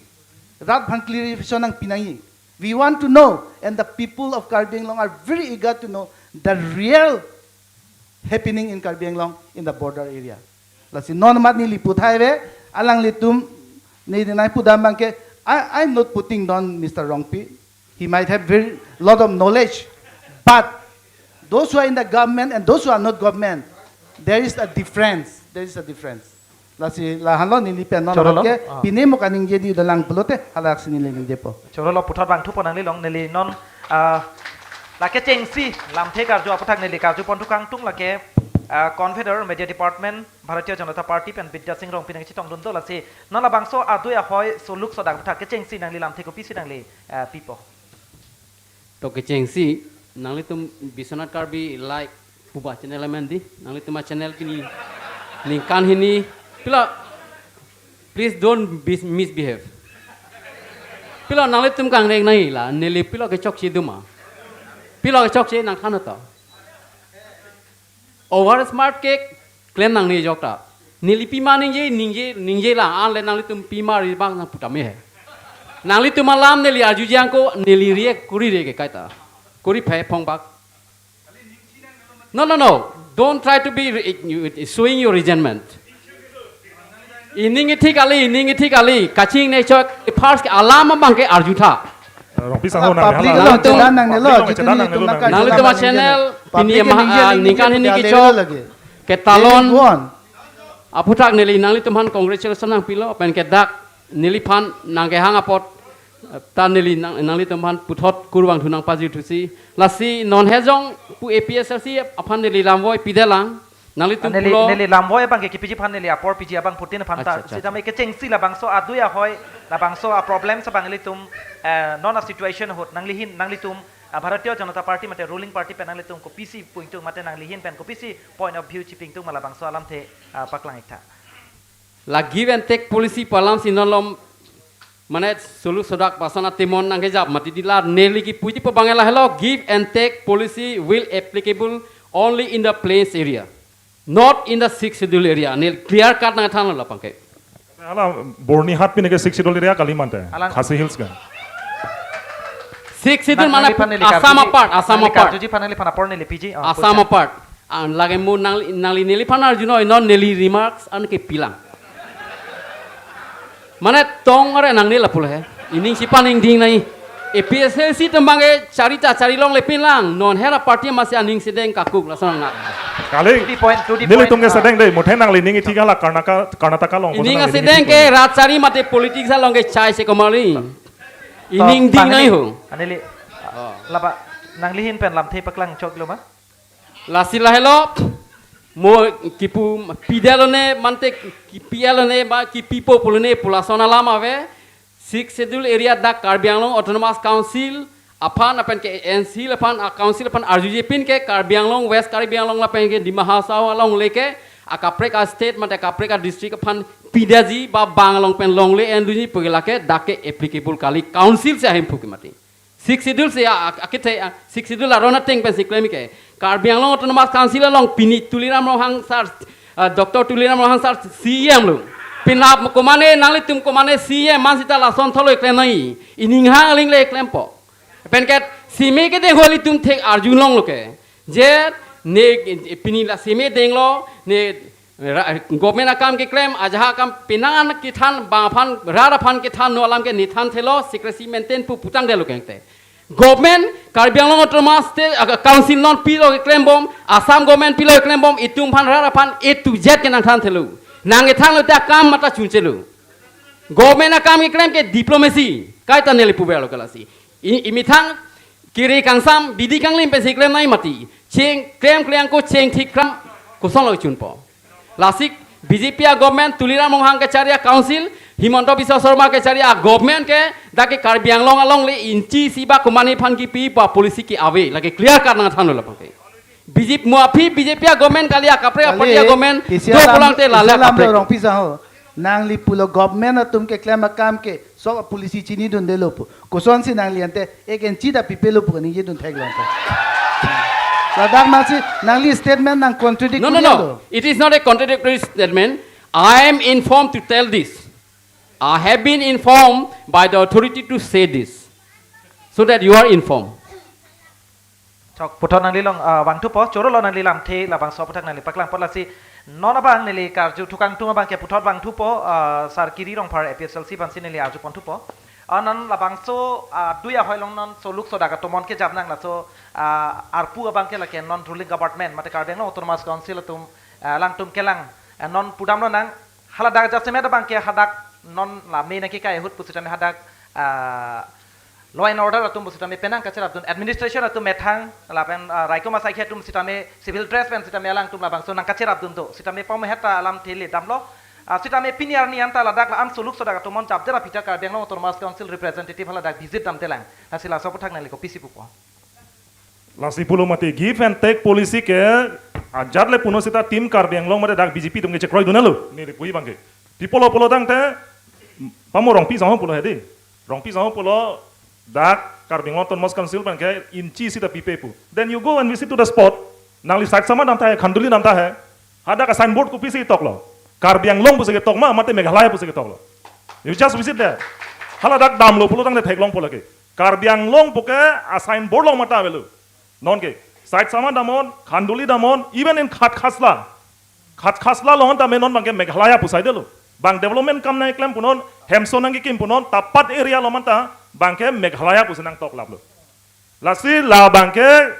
Rat aphan clarification nangpi nangji. We want to know, and the people of Karbi Anglong are very eager to know the real happening in Karbi Anglong in the border area. Lasi non mat neli puthai ave, alanglitum ne nai pudam abangke, I, I'm not putting down Mister Rongpi. He might have very lot of knowledge, but those who are in the government and those who are not government, there is a difference. There is a difference. Lasi lahenlo neli pen non Chorolo? Ke Ah. Pine mo kaningje di dalang pulote halaksi neli ningjepo. Chorolo puthot vangthupo nangli along neli non, ah, lake chengsi lamthe karju aputhak neli karju ponthu kangtung lake, ah, Convener Media Department Bharatiya Janata Party pen Bidya Sing Rongpi nangchetongdun do lasi non labangso adui ahoi soluk sodak aputhak kechengsi nangli lamthe kopisi nangli, ah, pipo. To kechengsi, nanglitum Biswanath Karbi like puba channel amen di, nanglitum a channel kini ningkan hini, pilo, please don't bis-, misbehave. Pilo nanglitum kangreng nai la, neli pilo kechokche do ma. Pilo kechokche nangthan to. Over smart cake, klem nangne jok ta. Neli pima ningje, ningje, ningje lang, anle nanglitum pima ri bang nang putame he. Nanglitum alam neli arju jangko, neli react kuri re ke kaita. Kuri phe phong bak. No, no, no. Don't try to be re-, showing your resentment. Ining ithi kali, ining ithi kali. Kaching ne chok, first ke alam abangke arju tha. Rongpi saho nang Public hala. Along chedan nangnelo, public along jitu chedan neli nangnelo tum nang. Nanglitum a channel, public pini ke maha, ningje, ah, ningje, ningkan ningje, hini ningje kechok, lagi. Ketalon. Neli go on. Aputhak neli nanglitum aphan congratulations nangpilo, pen ke dak neliphan nangkehang apot, eh, ta neli nang, nanglitum aphan puthot kurvangthu nangpajuthusi. Lasi non hejong pu A P H L C aphan neli lamvoi pidelang. Nanglitum neli, pulo. Neli lamvoi abangke kipiji aphan neli apor piji abangphutin aphan ta. Acha, acha, sitame acha. Kechengsi labangso adui ahoi, labangso a problems abang ilitum, eh, non a situation ahut nanglihin, nanglitum, ah, Bharatiya Janata Party mate ruling party pen nanglitum kopisi pu ingtung mate nanglihin pen kopisi point of view chipi ingtung ma labangso alamthe, ah, paklang iktha. La give and take policy pu alamsi non lom mane soluk sodak pasan atemon nangkejap mati di la neli kipuji pu abang lahelo give and take policy will applicable only in the plains area, not in the sixth schedule area. Neli clear cut nangthanlo labangke. Hala Byrnihat pine ke sixth schedule area kali mante. Alang Khasi Hills ke. Sixth schedule mane nangliphan neli Assam karjuji, apart, Assam nangli apart. Karjuji aphan nangliphan apor neli piji. Ah, Assam pucha. Apart. An lage mo nangli, nangli neliphan arjunoi non neli remarks an kepilang. Mane tong are nangne lapu he. Ining sipan ingding nai. A P H L C atum abangke charita charilongle pinlang. Non hera party masi aning sedeng kakuk lason nang. Kali. To the point, to the point. Nelitum ke sedeng dei. Muthe nangli ning ithi kala Karnaka-, Karnataka along. Ining asedeng ke rat chari mate politics along ke chai se komali. Ining ding nai ho. Anili. Oh. Laba nanglihin pen lamthe paklang choklo ma? Lasi lahelo, mo kipu pidalone, mante kipialone, ba kipipo pulone, pu lason alam ave, sixth schedule area dak Karbi Anglong Autonomous Council aphan, lapen ke N C aphan, a council aphan arjuji pin ke Karbi Anglong, West Karbi Anglong lapen ke Dima Hasao alongle ke, akaprek a state mate akaprek a district aphan pidaji ba bang along pen longle enduji pu ke lake dak ke applicable kali council si ahemphu ke mati. Sixth Schedule si a, a, akithe, a, Sixth Schedule aron ateng pensi klem ke. Karbi Anglong Autonomous Council along pini Tuliram Ronghang sir, a, Doctor Tuliram Ronghang sir C E M lo. Penap komane nanglitum komane C E M man sita lason tholo klem nai. Ining hang aling le klempo. Penke simi ke de holi tum thek arjulonglo ke. Je ne pini la simi denglo ne ra-, government akam keklem, ajahak akam penang an kethan, bang aphan, rat aphan kethan, no alam ke nethan thelo, secrecy maintain pu putangdetlo kengte. Government, Karbi Anglong Autonomous State, ah, Council non pilo keklembom, Assam government pilo keklembom, itum aphan rat aphan A to Z ke nangthan thelo. Nang kethanlo te akam mata chunchelo. Government akam keklem ke diplomacy, kaita neli puverlo ke lasi. I, imethang kiri kangsam, bidi kanglim pensi klem nai mati. Cheng, klem kleng ko cheng thik kram, kosonlo chunpo. Lasi B J P a government, Tuliram Ronghang kachari a council, Himanta Biswa Sarma kachari a government ke, dak ke Karbi Anglong along le inchi isi ba komane aphan kipi pa policy ke ave, lake clear cut nangthanlo lapu ke. B J P mo aphi B J P a government kali a kaprek a party a Kali, government, isi do alam, pulang te isi lala alam do kaprek. Rongpi saho. Nangli pulo government atum keklem akam ke, so policy chinidundelo pu. Kosonsi nangli ante, ek inchi ta pipelo pu ningjedun theklo ante. Ladak masi, nangli statement nang contradict No, no, no. It is not a contradictory statement. I am informed to tell this. I have been informed by the authority to say this. So that you are informed. Chok, puthot nangli long, ah, vangthupo, chorolo nangli lamthe labangso aphuthak nangli paklangpo lasi. Non abang neli karju thukangtung abang ke puthot vangthupo, ah, sir Kiri Rongphar A P H L C aphansi neli arjuponthupo. Ah, non labangso, ah, adui ahoi along non soluk sodak atomon kejap nang laso, ah, arpu abang ke lake non ruling government, mate Karbi Anglong Autonomous Council atum, ah, alangtum kelang, ah, non pudamlo nang, haladak jasemet abang ke hadak non lamne nangkekai ahut pusitame hadak, ah, law and order atum pusitame penang kacherapdun, administration atum methang lapen, ah, raikom asaikhi atum sitame civil dress pen sitame alangtum labangso nangkacherapdun do, sitame pameheta alamthe le damlo, ah, sitame pini arni anta ladak la-an soluk sodak atomon japder aphi ta Karbi Anglong Autonomous Council representative haladak visit damdelang, lasi laso aphuthak nangli kopisi pupo. Lasi pulo mati give and take policy ke ajat le puno sita team Karbi Anglong mate dak B J P atum ke chekroidunlo. Neli puji abang ke. Pi pulo pulo tangte pamo Rongpi saho pulo hedi. Rongpi saho pulo dak Karbi Anglong Autonomous Council pen ke inchi isi ta pipe pu. Then you go and visit to the spot. Nangli side sama damtha hai, Khanduli damtha hai. Hadak a signboard kopisi toklo. Karbi Anglong pusi ketok ma, mate Meghalaya pusi ketoklo. You just visit there. Haladak damlo pulo tangte theklongpo lake. Karbi Anglong puke a signboard along mata avelo. Nonke, side sama damnon, Khanduli damnon, even in Khatkhasla. Khatkhasla along anta me non abang ke Meghalaya pusaidelo. Bang development kam nangkeklem punon, hemso nangkekim punon, tapat area along anta abang ke Meghalaya pusi nangtoklaplo. Lasi labang ke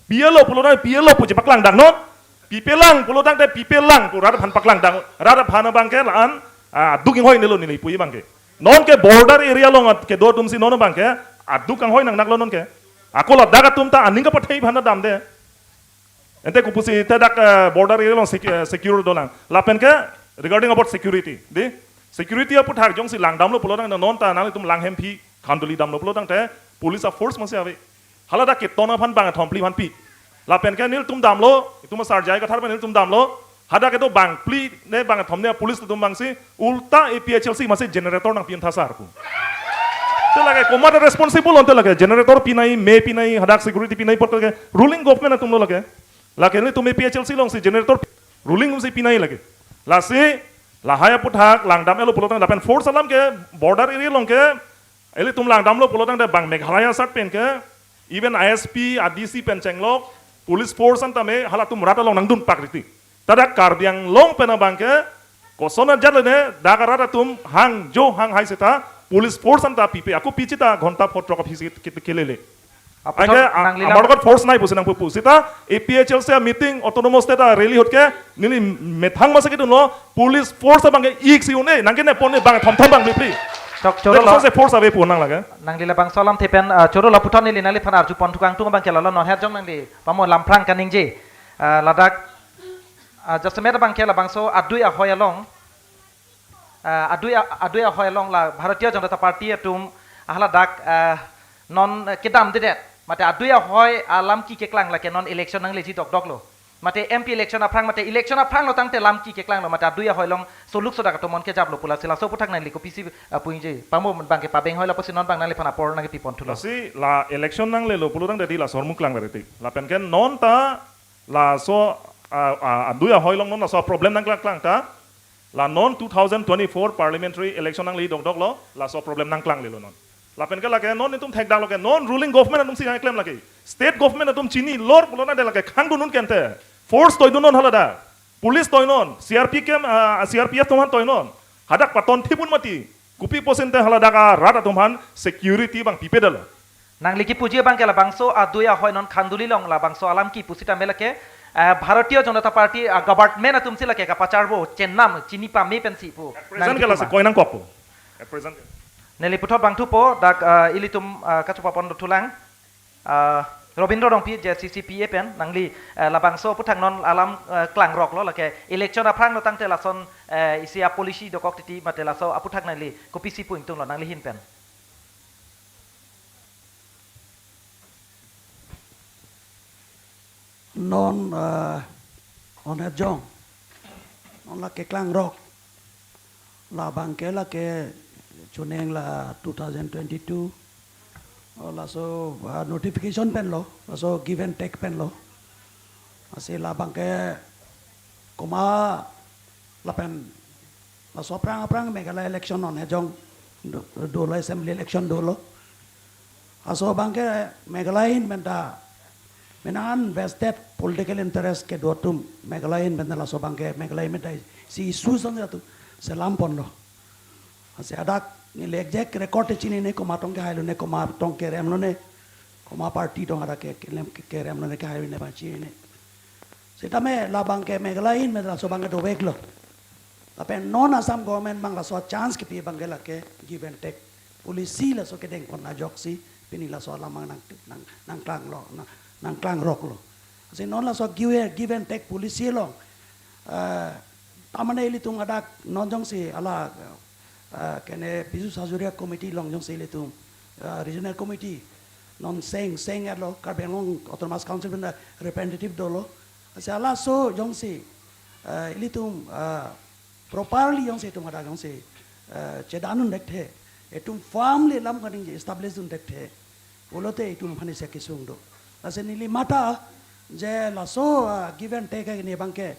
P L O pulo tang P L O pu chepaklangdaknon. Pipelang pulo tangte pipelang pu rat aphan paklangdak. Rat aphan abang ke la-an, ah, aduk inghoi nelo neli puji abang ke. Nonke border area along at kedo atumsi non abang ke aduk kanghoi nangnaklo nonke. Ako ladak atum ta aning kapathei aphan damde. Ante kopusi te dak, eh, border area along sec-, eh, secure dolang. Lapen ke regarding about security, di? Security aphuthak jongsi langdamlo pulo tang non ta nanglitum Langhemphi Khanduli damlo pulo tangte police a force masi ave. Haladak keton aphan bang thomphli aphan pi. Lapen ke nelitum damlo, itum asar jai kathar pen nelitum damlo. Hadak kedo bang phli ne bang thom ne police atum abangsi ulta A P H L C masi generator nangpi-un tha sir pu. Te lake komat responsible ante lake generator pinai, me pinai, hadak security pinai apot ke ruling government atumlo lake. Lake nelitum A P H L C alongsi generator ruling atumsi pinai lake. Lasi lahai aphuthak langdam-etlo pulo tang lapen force alam ke border area along ke ilitum langdamlo pulo tangte bang Meghalaya side pen ke even I S P, A D C pen chenglok, police force anta me halatum rat along nangdunpak riti. Tada Karbi Anglong pen abang ke koson ajat le ne dak arat atum hangjo hanghai seta police force anta pipe, ako pichita ghonta phot rok aphi si kit-, kit-, kelele. Apot anke a-, nangli lam- amar force nai pusi nangpupu. Seta A P H L C meeting autonomous state a rally ahut ke neli methang masa kedunlo police force abang ke ik si un-e nangke ne pon-e bang thomthom bang phli. Chok, choro lo. Sose force ave pu nang lake. Nangli labangso alamthe pen, ah, choro lo puthot neli nangliphan arjupon thukangtung abang ke lalo non her jong nangli pamo lamphrang kaningje. Ah, ladak, ah, jasemet abang ke labangso adui ahoi along, ah, adui a-, adui ahoi along la Bharatiya Janata Party atum haladak, ah, non, eh, kedamdedet. Mate adui ahoi alam kekeklang lake non election nangleji dokdoklo. Mate M P election aphrang, mate election aphrang lo tangte lam ke keklanglo, mate adui ahoi along soluk sodak atum non kejaplo pu lasi laso aputhak nangli kopisi, ah, puji, pamo abang ke pabeng hoi lapusi non abang nangliphan apor nangkepipon thulo. Lasi la election nanglelo pulo tangte di laso ahormu klang bereti. Lapen ke non ta laso, ah, ah, adui ahoi along non laso problem nangklang klang ta. La non two thousand twenty-four parliamentary election nangli dokdoklo, laso problem nangklanglelo non. Lapen ke lake non itum thekdaklo ke non ruling government atumsi nangklem lake. State government atum chinilor pulo tangte lake khangdun un kente. Force toidun non haladak. Police toinon, C R P F, ah, C R P F atum aphan toinon. Hadak paton thipun mati. Kopi pusi ante haladak arat atum aphan security abang pipedetlo. Nangli kipuji abang ke labangso adui ahoi non khanduli along labangso alam kipu sitame lake, eh, Bharatiya Janata Party, ah, government atumsi lake kapacharbo chennam chini pame pensi pu. At present nangli ke lasi kipu ma? Koi nangkokpo. At present ke. Neli puthot abang thupo, dak, ah, ilitum, ah, kachopapon dothulang. Ah, Robindro Rongpi, J C C P A pen, nangli, eh, labangso aputhak non alam, eh, klangroklo lake election aphrang lo tangte lason, eh, isi a-policy dokok titi mate laso aputhak nangli kopisi pu ingtunglo nangli ahin pen. Non, eh, on hejong. Non lake klangrok. Labang ke lake chuning la two thousand twenty-two. Oh, laso, ah, notification penlo, laso give and take penlo. Lasi labang ke komat lapen laso aphrang aphrang Meghalaya election on hejong do, dolo, assembly election dolo. Laso abang ke Meghalaya ahin pen ta menang vested political interest kedo atum Meghalaya ahin pen ta laso abang ke Meghalaya ahin pen ta isi issue ason atum selam ponlo. Lasi hadak neli exact record te chinine, komat tong kehailo ne, komat tong keremlo ne, komat party tong hadak ke, kelem ke, keremlo ne, kehailo ne abang chinine. Sitame labang ke Meghalaya ahin pen laso abang ke doveklo. Lapen non Assam government abang laso chance kipi abang ke lake give and take policy laso kedeng pon ajoksi pini laso alam abang nang, nang, nangklanglo, nang, nangklangroklo. Lasi non laso give, give and take policy along, eh, tamane ilitum hadak non jongsi hala, eh, kene Biswes Hazoria committee along jongsi ilitum, eh, regional committee non seng, seng-etlo, Karbi Anglong Autonomous Council pen representative dolo. Lasi halaso jongsi, eh, ilitum, eh, properly jongsi itum hadak jongsi, eh, chedan un thekthe, itum firmly alam kaningje establish un thekthe pulote itum aphan isi akesung do. Lasi neli matha je laso, eh, give and take ke ne abang ke,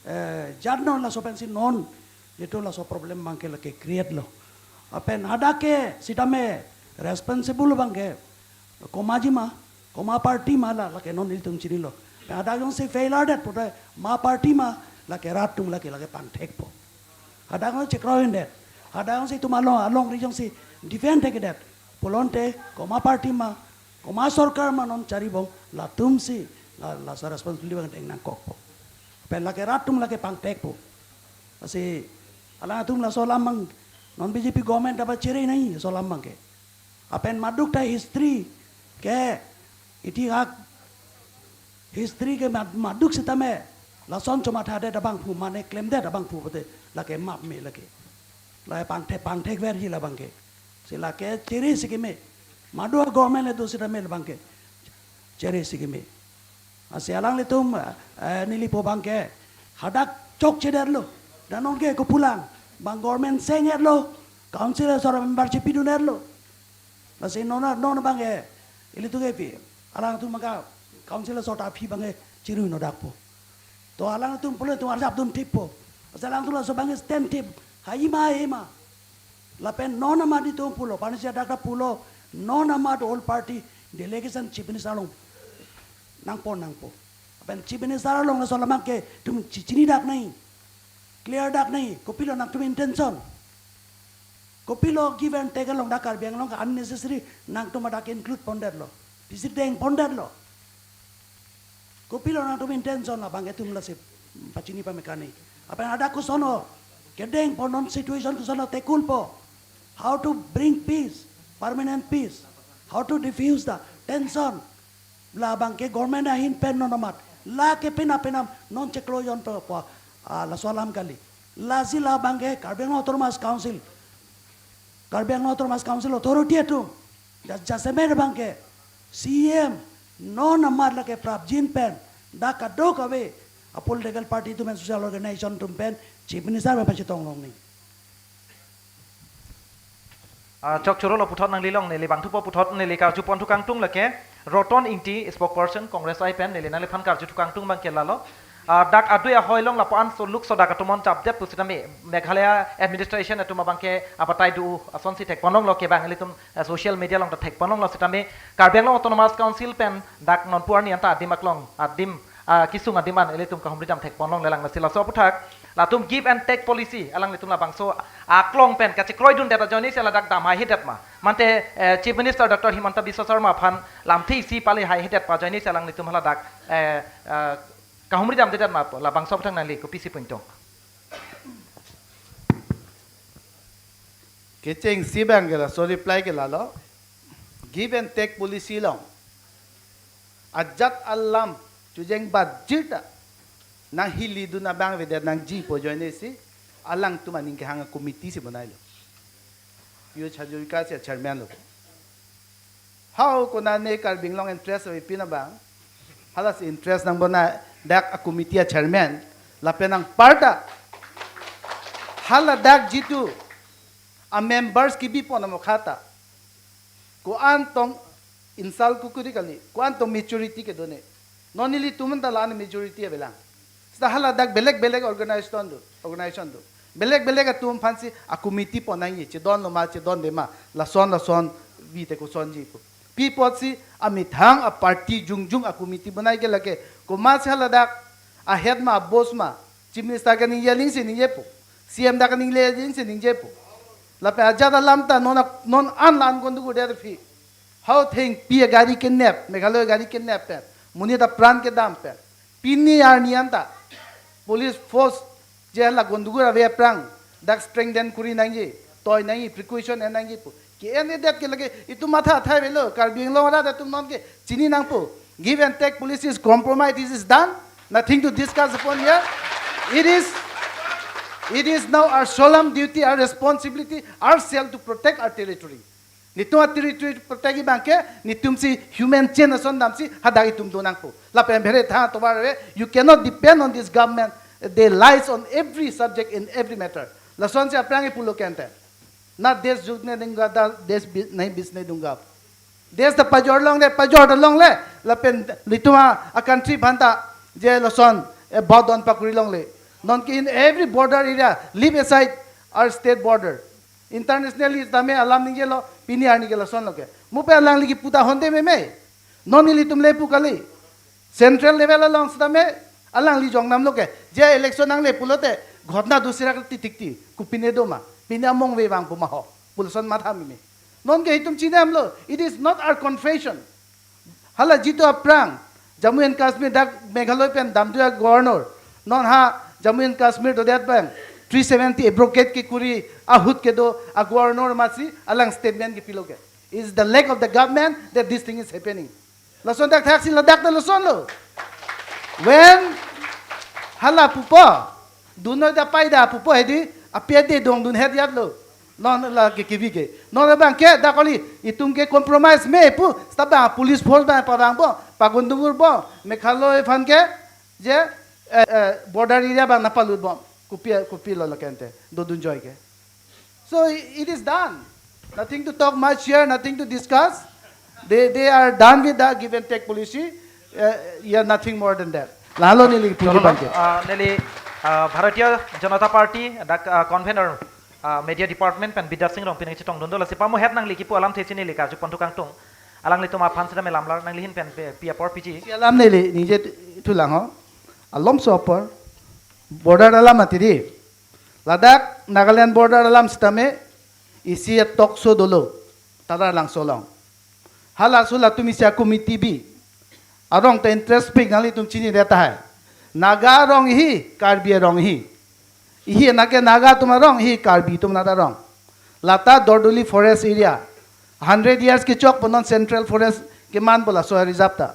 eh, jat non laso pensi non itum laso problem abang ke lake create lo. Lapen hadak ke sitame responsible abang ke komatji ma, komat party ma la, lake non ilitum chinilo. Hadak jongsi failure det pulote komat party ma, lake rat atum lake, lake pangthekpo. Hadak jongsi chekroi un'edet, hadak jongsi itum along, alongri jongsi defend thekthedet pulote komat party ma, komat sorkar ma non charibom, latumsi la, laso responsibility abang deng nangkokpo. Pen lake rat atum lake pangthekpo. Lasi alangtum laso alam abang non B J P government ta pachere nangji laso alam abang ke. Lapen maduk ta history ke, itihas history ke mad-, maduk sitame lason chomathadet abangphu mane klemdet abangphu pulote lake map me lake. La pangthek, pangthekverji labang ke. Si lake chere si keme. Madu government le do sitame labang ke chere si keme. Lasi alanglitum, eh, neli pu abang ke hadak chokchedetlo. Dan non ke kopulang, bang government seng-etlo, council asor membership pidun-etlo. Lasi non, non abang ke ilitum ke pi, alangtum maka council asor ta aphi abang ke chirui nodakpo. To alangtum pulo itum arjap dun thippo. Lasi alangtum laso abang ke stand thip, haima haima. Lapen non amat itum pulo, panisia dak ta pulo, non amat all party delegation Chief Minister along nangpon nangpo. Lapen Chief Minister along laso alam abang ke itum chi-, chinidak nangji, clear dak nangji, kopilo nangtum intention. Kopilo give and take along dak Karbi Anglong ke unnecessary nangtum hadak include pondetlo, pisi deng pondetlo. Kopilo nangtum intention labang ke itum lasi pachini pame kani. Lapen hadak koson kedeng pon non situation koson tackle po. How to bring peace, permanent peace. How to diffuse the tension. Labang ke government ahin pen non amat. Lake pena pena non cheklo jon to po, ah, laso alam kali. Lasi labang ke Karbi Anglong Autonomous Council, Karbi Anglong Autonomous Council authority atum, ja-, jasemet abang ke C E M non amat lake prapjin pen dak kadokave a-political party atum pen, social organization atum pen, Chief Minister pen pachetong longle. Ah, chokchoro lo puthot nanglilong, neli bang thupo puthot neli karjupon thu kangtung lake Roton Ingti, spokesperson Congress I pen, neli nangliphan karju thu kangtung abangke lalo. Ah, dak adui ahoi along lapu-an so luk so dak atum on chapdet pusitame Meghalaya administration atum abangke abatai do asonsi thekponlonglo ke bang ilitum, eh, social media along ta thekponlonglo sitame Karbi Anglong Autonomous Council pen dak nonpu arni anta adim aklong adim, ah, kesung adim an ilitum kahumri dam thekponlongle lang, lasi laso aphuthak latum give and take policy alanglitum labangso aklong pen kachekroidundet ajoinesi ladak dam haihedet ma? Mante, eh, Chief Minister Doctor Himanta Biswa Sarma aphan lamthe isi pale haihedet pa ajoinesi alanglitum haladak, eh, eh, kahumri damdedet ma pu, labangso aphuthak nangli kopisi pu ingtung? Kechengsi abangke laso reply ke lalo. Give and take policy along ajat alam chojeng bajir ta nanghilidun abang avedet nangjipo ajoinesi alangtum aning kehang a-committee si bonailo. Piyush Hazarika si a-chairman lo. Hau konane Karbi Anglong interest avepin abang, halasi interest nangbonai dak a-committee a-chairman lapen anparta haladak jitu a-members kebipon amokha ta ko-an tong insult kukuri kali, ko-an tong maturity kedo ne. Non nelitum ta la-an majority avelang. Seta haladak belek belek organization do, organization do. Belek belek atum aphansi a-committee pon nangji, chedonlo ma, chedonde ma, lason lason vite kosonji pu. Pi apotsi amethang a-party jongjong a-committee bonai ke lake, komatsi haladak a-head ma, a-boss ma, Chief Minister kaningje alingsi ningjepo, C M dak kaningje alingsi ningjepo. Lapen ajat alam ta non ap-, non an la-an gondogul det aphi. Hau thengpi agari kenep, Meghalaya gari kenep pen, monit apran kedam pen, pini arni anta police force je la gondogul ave aphrang dak strengthen kuri nangji, toi nangji, precaution en nangji pu. Ke-endet ke lake itum matha athai avelo, Karbi Anglong arat atum nonke chini nangpo. Give and take policy is compromise, this is done. Nothing to discuss upon here. It is, it is now our solemn duty, our responsibility, ourselves to protect our territory. Netum a-territory protect abangke netumsi human chain ason damsi hadak itum do nangpo. Lapen bhere tha tovar ave, you cannot depend on this government. They lies on every subject, in every matter. Lasonsi aphrang ipulo kente. Na desh jeetne dunga, na desh bi-, nahi beechne dunga. Desh ta pajor longle, pajor ta longle. Lapen netum a-country aphanta je lason, eh, bodon pakuri longle. Nonke in every border area, leave aside our state border, internationally tame alam ningjelo, pini arni ke lasonlo ke. Mo pen alangli kipu ta honde meme. Non nelitum le pu kali. Central level along sitame alangli jong namlo ke. Je election nangle pulote ghotna dusra titikti, kopine do ma, pine among ve vang pu ma ho, pu lason matha meme. Nonke itum chini damlo. It is not our confession. Hala jitu aphrang Jammu and Kashmir dak Meghalaya pen damdui a-governor, non ha Jammu and Kashmir dodet pen three seventy abrogate kekuri ahut kedo a-governor amatsi alang statement kepilo ke. It is the lack of the government that this thing is happening. Lason dak thaksi ladak ta lasonlo. When hala pupo, dunoi da pai da pupo hedi, apiade dongdun het yatlo. Non la ke kivi ke. Non abangke dak kali itum ke compromise me pu, seta bang police force bang pavang bom, pagundugur bom, Meghalaya aphan ke je, eh, eh, border area bang napalut bom. Kopi, kopilo la kente, dodun joi ke. So it is done. Nothing to talk much here, nothing to discuss. They, they are done with the give and take policy. Uh, yeah, nothing more than that. Lalo neli puri Cholo, bangke. Ah, neli, ah, Bharatiya Janata Party dak, ah, convener, ah, media department pen Bidya Sing Rongpi nangchetongdunlo, lasi pamo het nangli kipu alamthe si neli karjupon thu kangtung. Alanglitum aphan sitame lamlar nangli ahin pen pe, pi apor piji. Si alam neli ningje thulang ho. Alomso apor. Border alam mati di. Ladak Nagaland border alam sitame isi a-talk show dolo Tatarlangso along. Halaso latum isi a-committee bi. Arong ta interest pik nanglitum chinidet tahai. Naga arong ihi, Karbi arong ihi. Ihi nake Naga atum arong, ihi Karbi atum nat arong. Lata Dordoli forest area. Hundred years kechok pu non central forest keman pu laso reserve ta.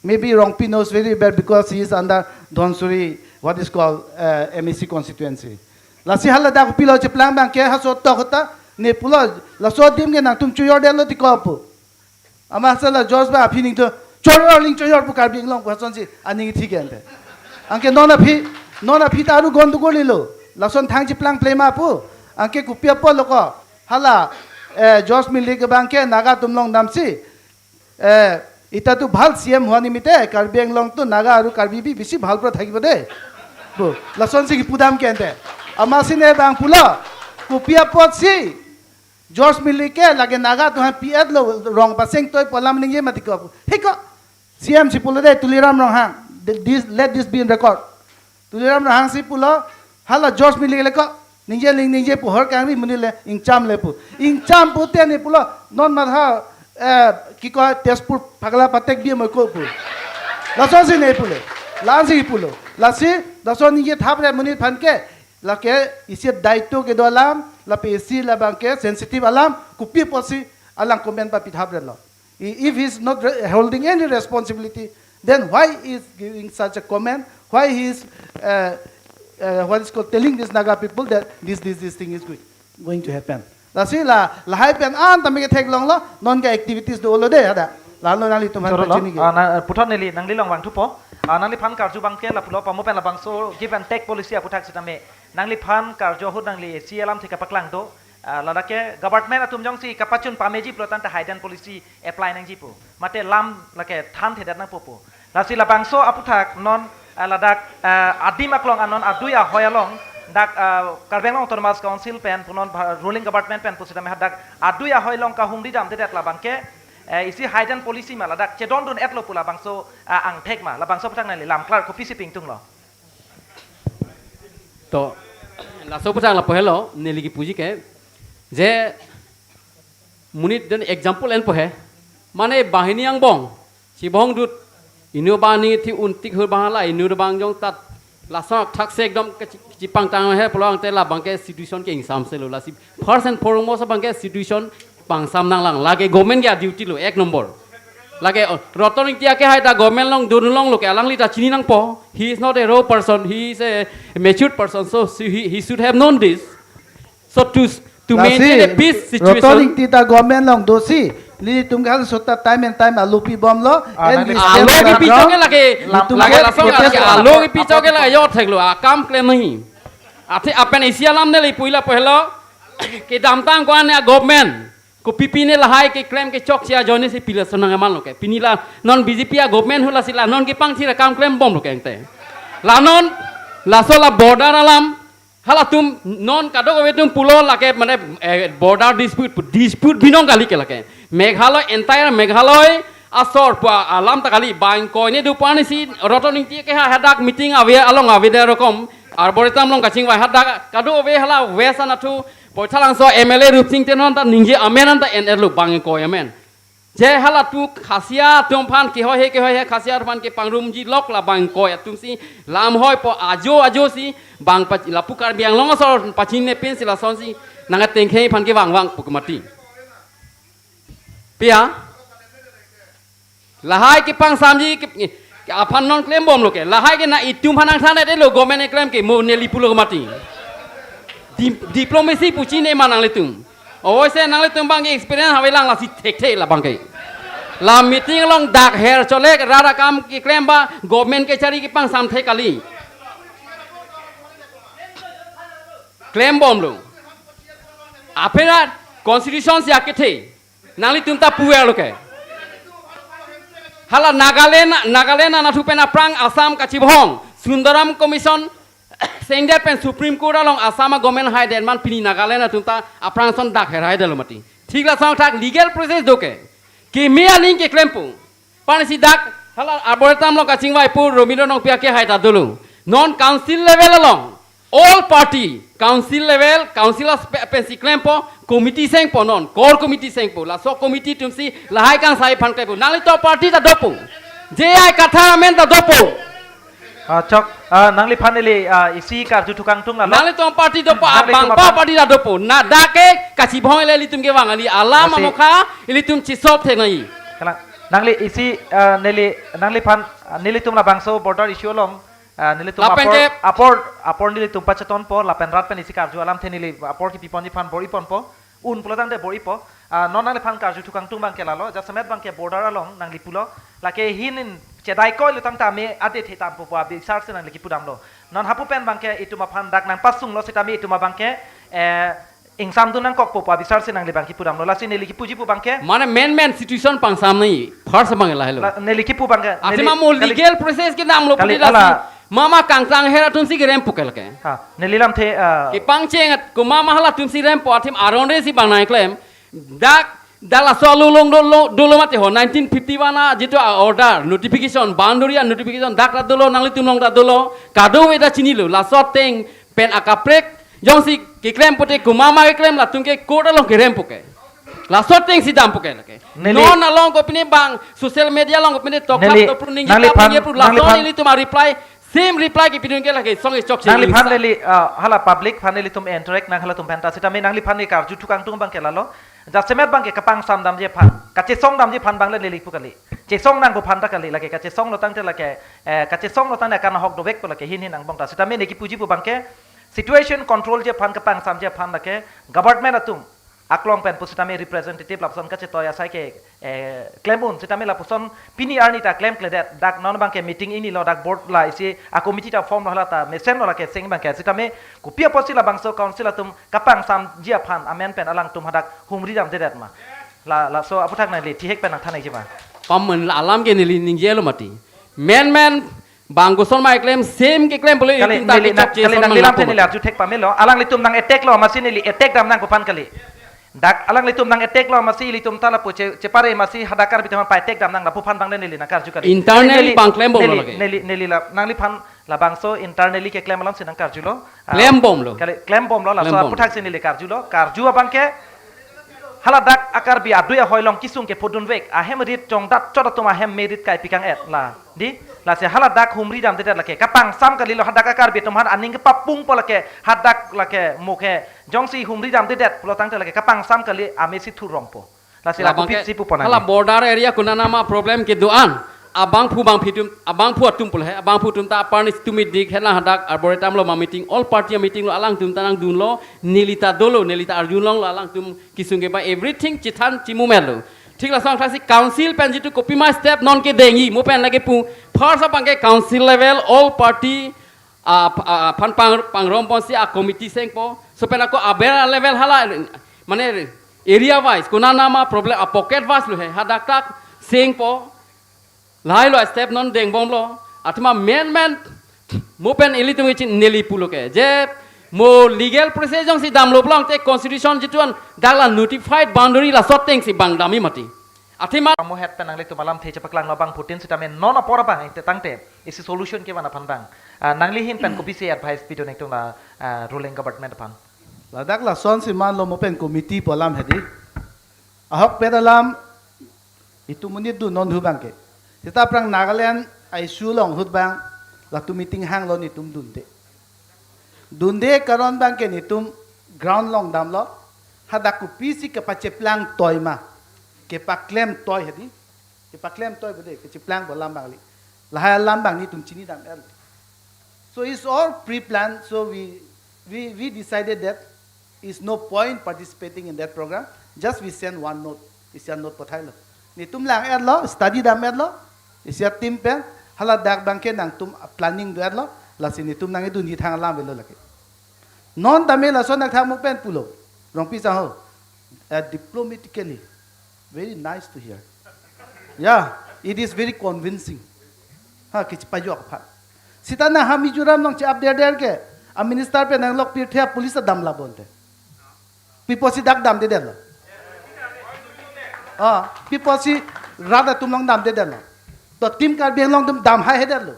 Maybe Rongpi knows very well because he is under Dhansiri, what is called, uh, M A C constituency. Lasi haladak kopilo cheplang bangke haso tok ta, ne pulo, laso adim ke nangtum choyordetlo ti ko pu. Amatsi la George ba aphi ningto, choyor ling choyor pu Karbi Anglong pu hasonsi aning thik ente. Anke non aphi, non aphi ta aru gondogol lo. Lason thang chiplang plema pu. Anke kopi apotlo ko. Hala, eh, George Milik abangke Naga atum along damsi. Eh, ita tu bhal C M hua nimite, Karbi Anglong tu Naga aru Karbi bi bisi bhal pra thakibo de. Bo, lasonsi kipudam ke ante. Amatsi ne abang pulo, kopi apotsi George Milik ke lake Naga atum aphan P F lo rong paseng toi pu alam ningje mati ko. Hiko, C M si pulo de, Tuliram Ronghang. Th-, this, let this be in record. Tuliram Ronghang si pulo, hala George Milik le ko, ningje ling ningje pu hor kangri amonit le, ingcham le pu. Ingcham pute ne pulo, non matha, eh, kiko Tezpur phagla patek bi mo ko pu. Lasonsi ne pulo, la-ansi pulo. Lasi, lason ningje thapre amonit aphan ke, lake isi daito kedo alam, lapen isi labangke sensitive alam, kopi apotsi alang comment papi thapre lo. I-, if he's not re-, holding any responsibility, then why is giving such a comment? Why he is, uh, uh, what is called, telling this Naga people that this, this, this thing is going, going to happen? Lasi la, lahai pen an tame ketheklonglo, non ke activities dolo de, hadak. Lalo nanglitum aphan Chorolo, pachini ke. Ah, na, puthot neli, nangli along vangthupo. Ah, nangliphan karju abangke lapulo, pamo pen labangso give and take policy aputhak sitame. Nangliphan karju ahut nangli isi alamthe kapaklang do. Ah, ladak ke government atum jongsi kapachun pameji pulo tangte hidden policy apply nangji pu. Mate lam lake thanthedet nangpo pu. Lasi labangso aputhak non, ah, ladak, ah, adim aklong anon adui ahoi along dak, ah, Karbi Anglong Autonomous Council pen punon ba-, ruling government pen pusitame hadak adui ahoi along kahumri damthedet labangke, eh, isi hidden policy ma ladak chedondun-etlo pu labangso, ah, angthek ma labangso aputhak nangli lam klar kopisi pingtunglo. To, laso aputhak lapu helo, neli kipuji ke, je monit den example enpo he, mane banghini angbong, chibong dut, inut abang ningthi untik hur bang hala, inut abang jongtat, laso thakse ekdom kechi-, kechipangtang he pulo tangte labangke situation ke ingsamse lo, lasi first and foremost abangke situation pangsam nanglang, lake government ke duty lo, ek nombor. Lake, oh, Roton Ingti akehai ta government along dun longlo ke alangli ta chini nangpo. He is not a raw person. He is a matured person. So, so he, he should have known this. So to, to maintain a Lasi, peace Roton situation. Ingti ta government along dosi. Nelitum ke halaso ta time and time alo pibomlo. Ah, And nanglitum we stand Alo on the kipi ground. Chok ke lake, Lam-, lake lam-, laso lam-, lake lam-, alo kipi chok ke lake yo theklo. Akam klem nahi. Athe apen isi alam neli puila pehlo. Kedamtang ko-an a government. Kopipi ne lahai keklem kechokche ajoine si pila sonang aman lo ke. Pini la non B J P a government hula si la non kepangthir akam klembomlo ke ante. La non, laso la border alam, halatum non kadokave atum pulo lake mane, eh, border dispute, dispute binong kali ke lake. Meghalaya, entire Meghalaya asor pu alam ta kali, bang ingkoi ne do pu arnisi Roton Ingti ke ha hadak meeting ave along ave de rokom, Arboretum along kachingvai hadak kadokave hala West anatthu Poithalangso M L A Rupsing Teron ta ningje amen anta en erlo bang ingkoi amen. Je halatu Khasia atum aphan kehoi he kehoi he Khasia atum aphan kepangrumji lok la bang ingkoi atum si lam hoipo ajo ajo si bang pach-, lapu Karbi Anglong asor pachinine pensi lasonsi nang atengkhei aphan kevang vang pu ke mati. Pia? Lahai kepangsamji ke, ke aphan non klembomlo ke. Lahai ke nanglitum aphan nangthan-et-etlo government keklem ke mo neli pulo mati. Di-, diplomacy pu chini ma nanglitum. Oi se nanglitum bang experience havelang lasi thekthe labangke. La meeting along dak her chole rat akam keklem ba government kechari kepangsamthe kali. Klembomlo. Apena constitution si akethe. Nanglitum ta puverlo ke. Hala Nagaland, Nagaland anatthu pen aphrang Assam kachibong. Sundaram Commission sengdet pen Supreme Court along Assam a government haidet man pini Nagaland atum ta aphrang ason dak her haidetlo mati. Thik lason thak legal process do ke. Keme aning keklempo. Panisi dak hala Arboretum along kachingvaipo Romilo Nongpi akehai ta dolo. Non council level along all party, council level, council as pe-, pensi klempo, committee sengpo non, core committee sengpo, laso committee atumsi lahai kangsai aphan klempo. Nanglitum party ta dopo. J I Kathar amen ta dopo. Ah, chok, ah, nangliphan neli, ah, isi karju thukangtung lalo. Nanglitum party dopo, Nanglitum abang aphan pa party ta dopo. Na dak ke kachibong le ilitum kevang kali alam Lasi amokha ilitum chisop thek nai. Kalang, nangli isi, ah, neli, nangliphan, ah, nelitum labangso border issue along, ah, nelitum Lapen apor, ke apor, apor nelitum pachetonpo, lapen rat pen isi karju alamthe neli apor kipiponji aphan bor-iponpo, un pulo tangte bor-ipo, ah, non nangliphan karju thukangtung abangke lalo, jasemet abangke border along nangli pulo, lake hin in chedai koi lutang tame ade the tampo pu abisar si nangli kipudamlo. Non hapu pen abangke itum aphan dak nangpasunglo sitame itum abangke, eh, ingsamdun nangkokpo pu abisar si nangli abangke kipudamlo. Lasi neli kipuji pu abangke. Mane main main situation pangsam nangji. First abang lahelo. La, neli kipu abangke. Athema neli mo kali-, legal process kedamlo kali pudi lasi. Ala. Mama kangtang her atum si kerempo ke lake. Ha, neli lamthe, ah, kepangcheng at ko mama halatum si rempo athema aron re si abang nangklem. Dak, dak laso alulong dolo, dolo mate ho, nineteen fifty-one a jitu a-order, notification, boundary a-notification, dak ta dolo, nanglitum along ta dolo, kadokave ta chinilo, laso ateng pen akaprek, jongsi keklem pote ko mama keklem latum ke court along kerempo ke. Laso ateng si dampo ke lake. Neli non along kopine abang, social media along kopine tok neli, tok pruning nangliphan, ningje pru, laso nangliphan nelitum a-reply, same reply kipidun ke lake, song e chok si nangliphan neli. Neli, ah, hala public aphan nelitum interact nang halatum pen ta sitame nangliphan neli karju thukang tung abangke lalo. Jasemet abangke kapangsam damji aphan, kachesong damji aphan abang le neli pu kali. Chesong nangpo aphan ta kali, lake kachesonglo tangte lake, eh, kachesonglo tangte akan ahok dovekpo lake hin hin angbong ta. Sitame neli kipuji pu abangke situation controlji aphan kapangsamji aphan lake government atum aklong pen pusitame representative lapuson kachetoi asai ke, eh, klem un sitame lapuson pini arni ta klemkledet dak non abangke meeting inilo dak board la isi a-committee ta formlo hala ta mesenlo lake seng abangke sitame kopi apotsi labangso council atum kapangsamji aphan amen pen alangtum hadak humri damdedet ma? La, laso aputhak nangli thihek pen nangthan-ikji ma? Pamen la alam ke neli ningjelo mati. Main main bang koson ma keklem same keklem pule kali, itum ta neli kechok nang-, kali chesong nangli nang lamthe nangpo neli mati. Arju thek pamelo. Alanglitum nang-attack lo amatsi neli attack dam nangpo aphan kali. Dak alanglitum nang-attack lo amatsi ilitum ta lapu che, chepare amatsi hadak Karbi atum aphan pa-attack dam nang lapu aphan abang le neli nangkarju kali. Internally neli, bang klembomlo neli, lake. Neli, neli la, nangliphan labangso internally keklem alam si nangkarjulo. Ah, klembomlo. Kali, klembomlo, laso klembom. Aputhak si neli karjulo. Karju abangke hala dak a-Karbi adui ahoi along kesung kephodunvek, ahem rit chongdat chot atum ahem merit kaipikang et la. Di, lasi hala dak humri damdedet lake. Kapangsam kalilo hadak a-Karbi atum aphan aning kepapungpo lake. Hadak lake mo ke jongsi humri damdedet pulo tangte lake kapangsam kali amesi thurongpo. Lasi la labang kopisi ke pupo nang hala ke. Border area konat nama problem kedo-an. Abangphu bangphi atum, abangphu atum pulo he, abangphu atum ta aparni tumit dik hela hadak arboretum lo ma meeting, all party meeting lo alangtum ta nangdunlo, neli ta dolo, neli ta arjulonglo alangtum kesung keba everything chethan chimumelo. Thik lason athak si council pen jitu kopima step non kedengji, mo pen lake pu, first abangke council level, all party, ah, p-, ah, aphan pang, pangrom ponsi a-committee sengpo, so pen ako aber level hala, mane area wise, konat nama problem, a-pocket wise lo he, hadak tak sengpo, lahai lo step non dengbomlo, athema main main, mo pen ilitum ichin neli pulo ke, je mo legal process jongsi damlo pulo tangte constitution jitu an dak la notified boundary laso ateng si bang damji mati. Athema amo het pen nanglitum alamthe chepaklanglo abangphutin sitame non apor abang ite tangte isi solution kevan aphan abang. Ah, nangli ahin pen kopisi advice pidun nangtum la, ah, ruling government aphan? Ladak lason si manlo mo pen committee pu alam hedi. Ahokpet alam itum monit dun non hu abangke. Sita aphrang Nagaland a-issue along ahut abang latum meeting hanglo netum dunde. Dunde karon abangke netum ground along damlo. Hadak kopisi kepacheplang toi ma, kepaklem toi hedi. Kepaklem toi bede, kecheplang pu alam abang kali. Lahai alam abang netum chinidam-et. So it's all pre-planned. So we, we, we decided that is no point participating in that program. Just we send one note. Isi a-note pathailo. Netum lang-etlo, study dam-etlo. Isi a-team pen, hala dak abangke nangtum planning do-etlo. Lasi netum nangkedunji thang alam avelo lake. Non tame lason nangthang mo pen pulo. Rongpi sangho. Uh, diplomatically, very nice to hear. Yeah, it is very convincing. Ha, kechepajok aphan. Sita nang ha Mizoram along che-ap derder ke, a-minister pen nanglok pirthe a-police ta damlabonte. Pi apotsi dak damdedetlo? Ah, pi apotsi rat atum along damdedetlo? To Team Karbi Anglong atum dam haihedetlo.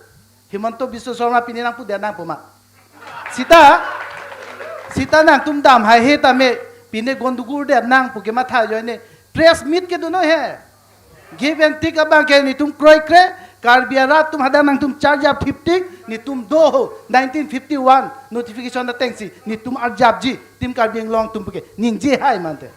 Himanta Biswa Sarma pine nangpudet nangpo ma? Sita, sita nangtum dam haihe tame pine gondogol det nang pu kematha ajoine press meet kedo noi he. Give and take abangke netum kroikre, Karbi arat atum hadak nangtum charge up fifty, netum do ho, nineteen fifty-one notification atengsi netum arjapji, Team Karbi Anglong atum puke ningje hai mante.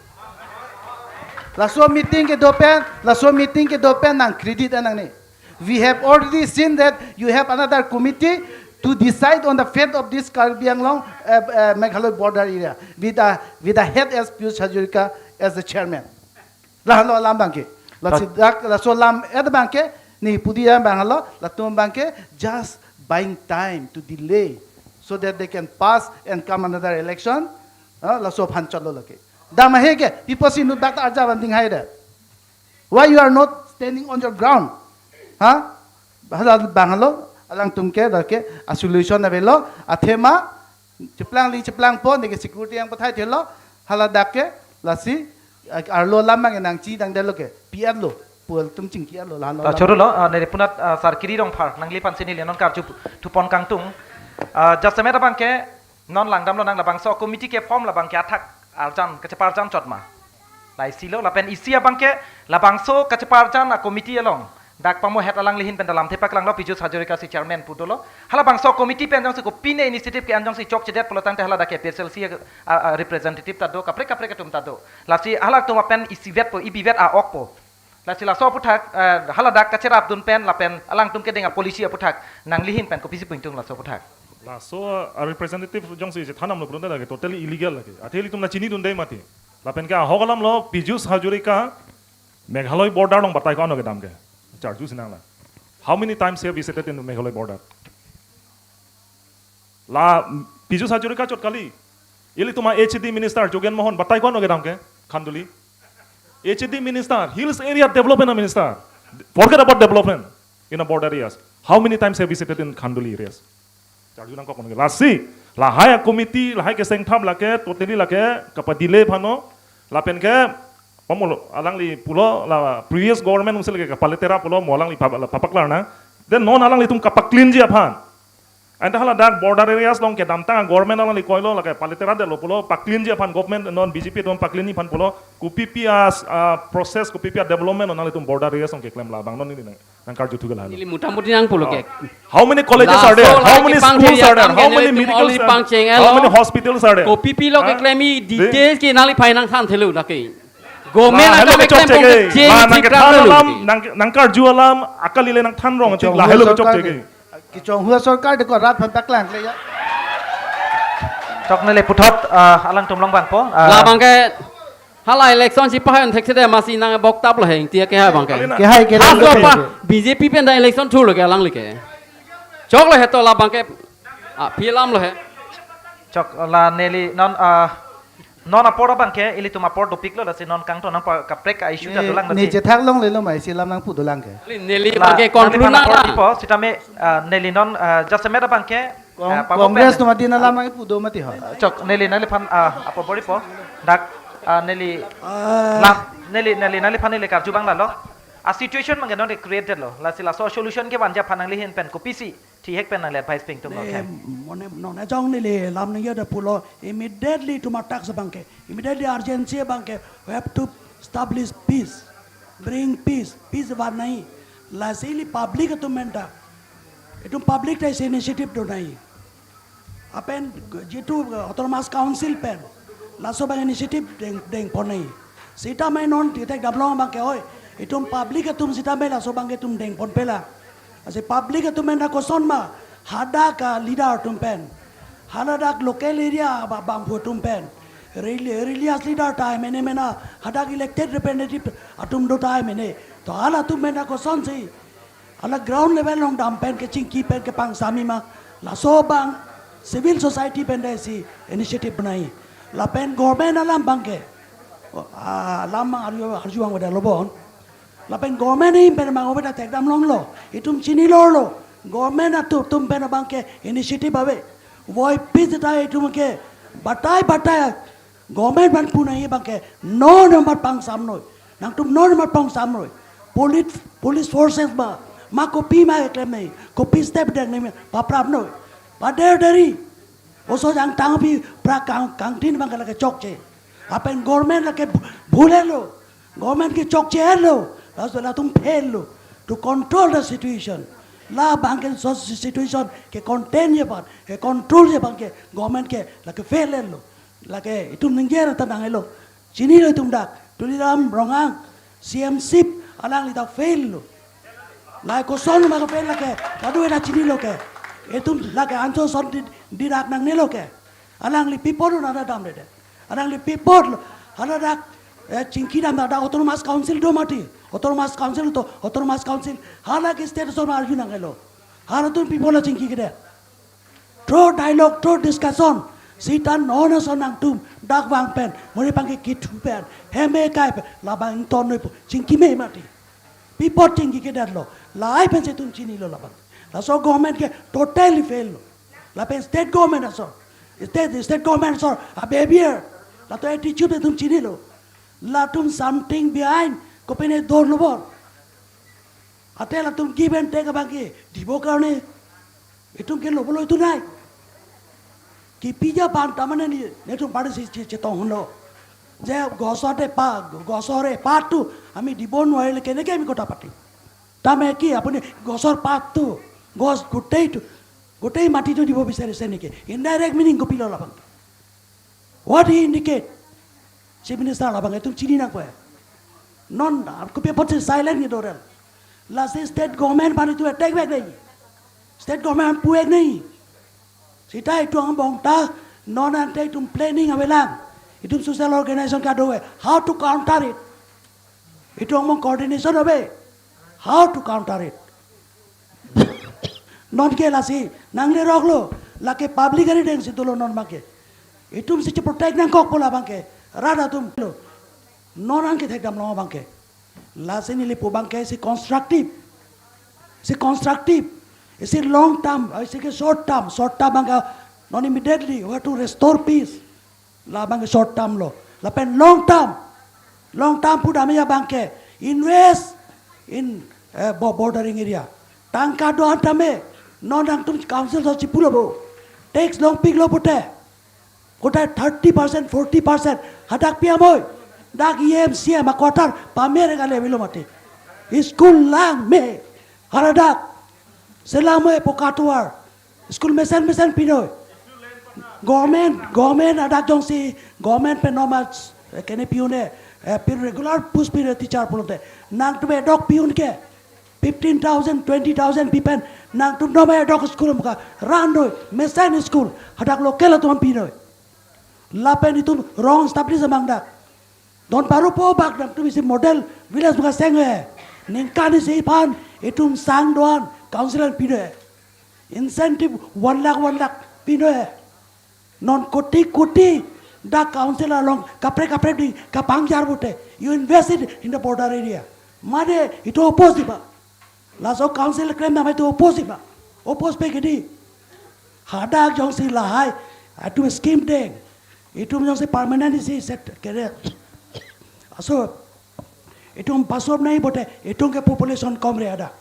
Laso meeting kedo pen, laso meeting kedo pen nang credit-et nangne. We have already seen that you have another committee to decide on the fate of this Karbi Anglong, uh, uh, Meghalaya border area with the, with the head as Pijush Hazarika as the chairman. Lahelo alam abangke. Lasi dak, laso alam-et abangke, Ne pudi abang lo, latum abang ke just buying time to delay so that they can pass and come another election. Ah, laso aphan chotlo lake. Dam ahe ke, people si nu bak arja banding hai de. Why you are not standing on your ground? Ha? Hala abang lo, alangtum ke, dak ke, a solution avelo, athema, cheplangli cheplangpo, neke security yang pathai thelo, hala dak ke, lasi, arlo lam abang nangchidang detlo ke, P R lo, pul tum chingki arlo, lahan lo Ta lam. Choro lo, ah, neli punat, ah, Sar Kiri Rongphar, nangliphan si neli non karju thupon kangtung. Ah, jasemet abang ke, non langdamlo nang labangso committee ke form labang ke athak arjan, kacheparjan chot ma. Lahai si lo, lapen isi abang ke, labangso kacheparjan a committee along. Dak pamo head alangli ahin pen dalam thepaklanglo, Piyush Hazarika si chairman pu dolo. Halabangso committee pen jongsi kopine initiative ke-en jongsi chokchedet pulo tangte hala dak ke A P H L C a, a, a representative ta do, kaprek kaprek atum ta do. Lasi halatum apen isivetpo, ibivet a-okpo. Lasi laso aphuthak, eh, hala dak kacherapdun pen, lapen alangtum kedeng a policy aphuthak, nangli ahin pen kopisi pu ingtung laso aphuthak. Laso a representative jongsi chethandamlo pulote lake totally illegal lake. Athe ilitum nangchinidunde mati. Lapen ke ahok alam lo Piyush Hazarika Meghalaya border along batai ko-an kedam ke. Charju sinang la. How many times he visited in Meghalaya border? La Piyush Hazarika chot kali. Ilitum a H A D minister Jogen Mohan batai ko-an kedam ke Khanduli. H A D minister, Hills Area Development Minister. Forget about development in the border areas. How many times have visited in Khanduli areas? Charju nangkok nang lasi, lahai a committee, lahai kesengthap lake, totally lake, kapadelay aphan lo, lapen ke, pamolo, alangli pulo, la previous government usil ke kapalitera pulo, mo alangli pap-, papaklar na. Then non alanglitum kapacleanji aphan. Anta hala dak border areas along kedamtang government alangli koilo lake palitera detlo pulo, pacleanji aphan government non B J P atum pacleanji aphan pulo, kopipi a, ah, process, kopipi a development non nanglitum border areas along keklem labang non neli nang, nangkarjuthu ke lahan. Neli mutammuti nangpulo ke. How many colleges are there? Laso How lake many pangcheng schools are there? How many medicals are there? How many hospitals are there? Kopipi lo keklem i details ke nangliphan nangthanthelo dak ke. Government la, nang hello kami kechok klem cheke. Pong ke la, nang kethan alam, nang, nangkarju alam, akali le nangthan rong, chok, la hello kechok cheke. Kechonghu asorkar de ko rat aphan paklang kle ya. Chok neli puthot, ah, alangtum along abangpo, ah. Labang ke hala election si pahai thekse de masi nang bok tap lo heng tia ke hai abang ke. Alina. Ke hai ke Haso lang apa? Ke. B J P pen da election thurlo ke alangli ke. Choklo he to labang ke. Ah, phi alam lo he. Chok la neli non, ah, non apor abang ke, ilitum apor dopiklo lasi non kangton nangpa kaprek a issue ta dolang ne lasi. Chethak longlelo ma isi alam nangpu dolang ke. Neli la, abang ke nangli conclude phan na apor la. Dipo, sitame, ah, neli non, ah, jasemet abang ke, Cong-, ah, pabo Congress pen. Atum adin alam nangpu do mati ho. Chok, neli nangliphan, ah, apor boripo. Dak, ah, neli, ah, la, neli, neli nangliphan neli karju abang lalo. A situation abang ke non created lo. Lasi laso solution kevanji aphan nangli ahin pen kopisi thihek pen nangli advice pi ingtung lo ne, khe. Mone, non ajong neli lam nangya da pulo, immediately itum attack abang ke, immediately urgency abang ke, we have to establish peace, bring peace, peace van nai. Lasi ili public atum pen ta, itum public ta isi initiative do nai. Lapen jitu autonomous council pen, laso abang initiative deng, dengpon nai. Sitame non titek damlong abang ke oi, itum public atum sitame laso abang ke itum dengponpe la. Lasi public atum pen ta koson ma, hadak a leader atum pen, haladak local area ba-, bangphu atum pen, reli-, religious leader ta mene mena, hadak elected representative atum do ta mene. To halatum pen ta kosonsi, hala ground level along dam pen kechingki pen kepangsam i ma, laso abang civil society pen ta isi initiative banai. Lapen government alam abang ke, ah, alam arju, arju abang beda lobon. Lapen government ahin pen abang obeda thekdam longlo. Itum chinilo lo. Government atum, atum pen abang ke initiative ave. Voi pis ta itum ke batai batai government aphan pu nai abang ke non amat pangsam noi. Nangtum non amat pangsam noi. Police, police forces ma, ma kopi ma keklem nai, kopi step deng nai, paprap noi. Pader deri. Oso jang tangpi pra kang, kangtin abang ke lake chokche. Lapen government lake bhu-, bhul lo. Government ke chokche lo. Laso latum fail lo to control the situation. La abang ke so situation ke contain ji aphan, ke control ji aphan ke government ke lake fail lo. Lake itum ningjer ta nang lo. Chinilo itum dak, Tuliram Ronghang, C M sip, alangli ta fail lo. Lahai koson ma ke fail lake, padu ena chinilo ke. Itum lake anso son di, dirak nangnelo ke. Alangli pi apot lo nada damde de. Alangli pi apot lo, haladak Eh, chingki dam dak, dak Autonomous Council do mati. Autonomous Council to, Autonomous Council. Hala ke state asor arju nang elo. Halatum pi apot la chingki kedet? Through dialogue, through discussion. Sita non ason nangtum dak vang pen, muri pangki kithu pen, heme kai pen, labang ton noi pu, chingki me mati. Pi apot chingki kedet lo? Lahai pensi itum chinilo labang. Laso government ke totally fail lo. Lapen state government asor, state, state government asor a behavior, latum attitude itum chinilo. Latum something behind, kopine dolo bon. Ante latum give and take abang ke dibo karone itum ke lobo lo itum nai. Kipi ja pan tamane ne, netum party si che, chetong hunlo. Je gosor de pa, gosor e patu, ami dibo nai le keneke ami kota pati. Tame ki apuni gosor patu, gos goteitu, gotei matitu dibo bisarise neke. Indirect meaning kopilo labang? What he indicate? Chief Minister labang itum chini nangpo. Non, kopi apotsi silent ni dorel? Lasi state government aphan itum attack vek nai. State government pu vek nai. Sita itum angbong ta, non ante itum planning avelang. Itum social organization kado-e. How to counter it? Itum angbong coordination ave. How to counter it? Non ke lasi nanglerok lo, lake public ari deng si dolo non abang ke. Itum si che protect nangkokpo labang ke. Rat atum lo. Non an ke thekdam long abang ke. Lasi neli pu abang ke si constructive. Si constructive. Isi long term, isi ke short term, short term abang ke non immediately, we have to restore peace. Labang ke short term lo. Lapen long term. Long term pu dam ya abang ke invest in, eh, bo-, bordering area. Tangka do-an tame. Non nangtum council so chipulo bo. Tax longpiklo pute. Kotai thirty percent, forty percent. Hadak pi amoi? Dak E M, C M a quarter pamere kale avelo mati. School lang me. Haladak. Selam me poka tovar. School mesen mesen pinoi. Government, government adak jongsi, government pen non ma, eh, kene pi-un e, eh, pi regular post pi-un e teacher pulote. Nangtum edok pi-un ke fifteen thousand, twenty thousand pi pen nangtum non ma edok school muka randoi, mesen school, hadak local atum pinoi. Lapen itum rong establish amang dak. Don paru po bak nangtum isi model village muka seng-e. Ningkan isi aphan itum sang do-an council an pinoi. Incentive one lakh, one lakh pinoi. Non koti koti dak council along kaprek kaprek di kapangjar pute. You invest it in the border area. Mane itum oppose di ba? Laso council klem damai itum oppose di ba? Oppose pe kedi. Hadak jongsi lahai, itum scheme deng. Itum jongsi permanent isi set kere. Aso, itum pasop nai pute, itum ke population kom re hadak.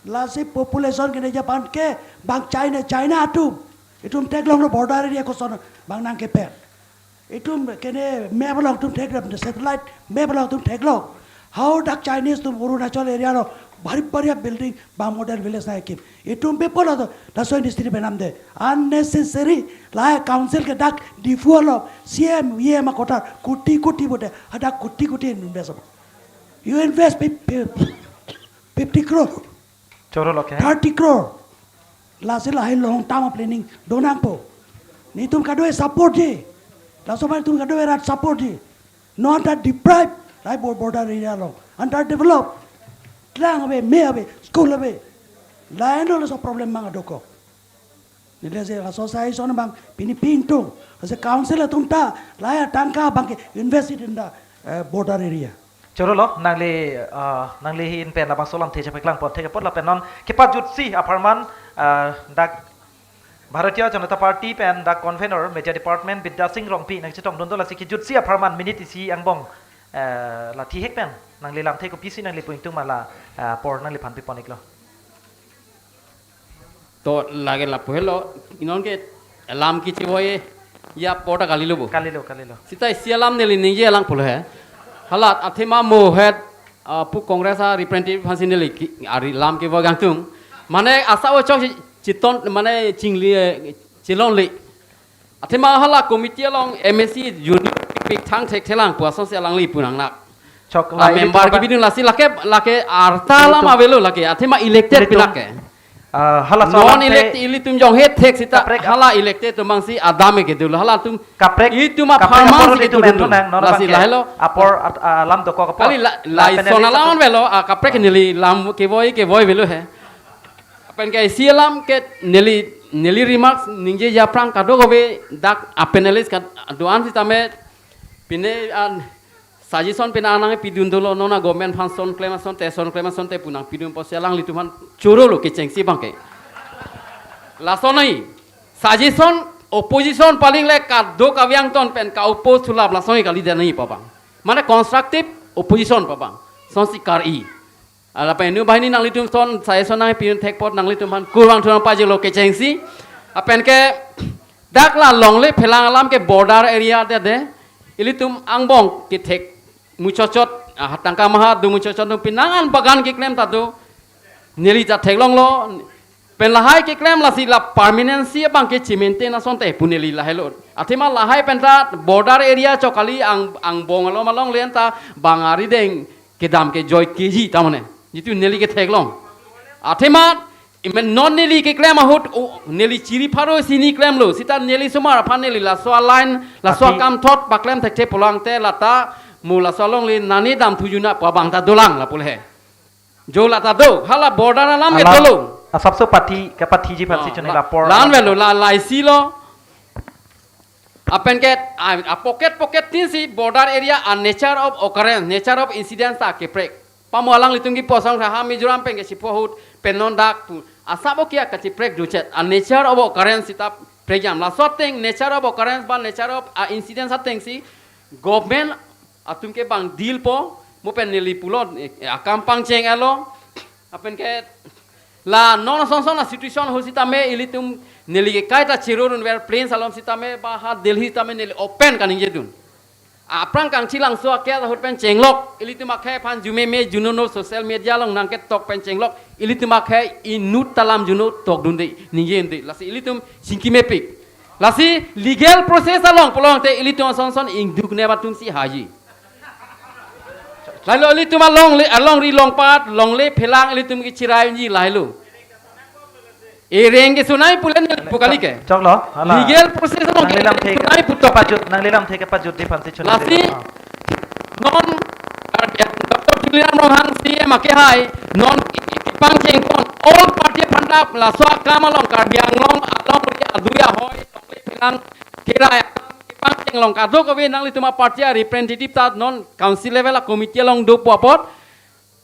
Lasi population kene Japan ke bang China, China atum. Itum theklong lo border area koson bang nangkeper. Itum kene map along itum theklong, satellite map along itum theklong. How dak Chinese atum Arunachal area lo bari bari building bang model village nangkekim. Itum people ato, that's why industry penam de. Unnecessary, lahai council ke dak Diphu along, C M, E M a quarter, koti koti pute, hadak koti koti invest. You invest fif-, fif-, fifty crore, Choro lo ke? Thirty crore. Lasi lahai long term planning do nangpo. Netum kado-e support ji. Laso aphan netum kado-e rat support ji. Non ta deprive, lahai bo-, border area along. Underdeveloped. Tlang ave, me ave, school ave. Lahai no laso problem mang adokok. Neli je laso asai son bang pini pingtung. Laso council atum ta lahai tangka abang ke invest it in the, eh, border area. Choro lo, nangli, ah, nangli ahin pen labangso alamthe chepaklangpon thek apot lapen non kepajutsi apharman, ah, dak Bharatiya Janata Party pen dak convener Media Department Bidya Sing Rongpi nangchetongdun do, lasi kejutsi apharman minute isi angbong, eh, la thihek pen nangli lamthe kopisi nangli pu ingtung ma la, eh, apor nangliphan pipon iklo. To lake lapu helo, non ke alam kechevoiji apor ta kalilo bo. Kalilo, kalilo. Sita isi alam neli ningjelang pulo he. Hala athema mo het, ah, pu Congress a representative aphansi neli ke, ari alam kevoi kangtung. Mane asa o chok chi-, chiton, mane chingli, eh, chelongle. Athema hala committee along M A C junior pik thang thekthelang pu asonsi alangli pu nangnak. Chok a lai member ilitum ke bidun lasi lake, lake arta alam ilitum avelo lake. Athema elected ilitum pinake. Ah, hala so non alam elected te ilitum jong het thek sita kaprek ap- hala elected atum bang si adam ke dulu hala atum kaprek, itum a kaprek performance apor ke itum dulu enthunang, non lasi abang ke lahelo. Apor at-, ah, alam dokok apor. Kali la, la la pen son elis alam atum velo, ah, kaprek neli lam kevoi kevoi velo he. Pen ke isi alam ke neli, neli remarks ningjeji aphrang kadokave dak a panelist ka do-an sitame pine an suggestion pine anang pidun dolo, non a government aphan son klem ason te son klem ason te pu nangpidun pusi alanglitum aphan choro lo kechengsi abang ke. Lason nai suggestion opposition paling le kadokave angton pen ka-oppose thulap lason nai kali de nai pu abang. Mane constructive opposition pu abang. Sonsi kar-i. Lapen inu banghini nanglitum son suggestion nangpidun thek apot nanglitum aphan kurvangthu nangpajirlo kechengsi. Lapen ke dak la longle phelang alam ke border area de de. Ilitum angbong kethek muchotchot, ah, tangka maha do muchotchot do pinangan bagan keklem ta do. Neli ta theklonglo. Pen lahai keklem lasi la permanency abang ke chi-maintain ason te pu neli lahelo. Athema lahai pen ta border area chok kali ang, angbong along along len ta bang arideng kedam kejoi keji ta mane. Jitu neli ketheklong. Athema imen non neli keklem ahut, o, neli chiri pharo sini klemlo. Sita neli osomar aphan neli laso a-line, laso Ati- akam thot paklem thekthe pulang te lata mo laso alongle nani damthu juna pu abang ta dolang lapu le. Jo lata do, hala border alam ke alam dolo. Asapso pathi, kapathiji aphansi Oh, chonai la, lapor lan alam. Velo, la, la isi lo. Lapen ke, a, a pocket, pocket tin si border area a nature of occurrence, nature of incidents ta keprek. Pamo alanglitum kipu asong ha Mizoram pen ke chipu ahut pen non dak pu. Asap okia kachiprek duchet. A nature of occurrence sita prekjam. Laso ateng nature of occurrence ba nature of, a, incidents ateng si government atum ke bang deal po, mo pen neli pulo, eh, akam pangcheng alo, lapen ke la non son son a situation ahut sitame ilitum neli ke kaita chirurun ver plains along sitame ba ha Delhi sitame neli open kaningjedun. Aphrang kangchilangso akel ahut pen chenglok, ilitum akhei aphan jume me juno no social media along nangketok pen chenglok, ilitum akhei inut ta lam juno tokdunde, ningjedunde, lasi ilitum chingki mepik. Lasi legal process along pulote ilitum son son ingduk ne batum si haji. Lahelo ilitum alongle, alongri longpat, longle phelang ilitum ke chirai unji lahelo. Ereng ke sunai pule neli pu kali ke. Choklo, hala. Legal process along nangli lamthe ke sunai putok. Pajut, nangli lamthe kepajutji aphansi chonai. Lasi, ah, non Karbi Doctor Tuliram Ronghang C M ake hai, non pangcheng pon all party aphan ta laso akam along Karbi Anglong along ri adui ahoi, along ri phelang kerai akam pangcheng along kadokave nanglitum a party a representative ta non council level a committee along dopo apot.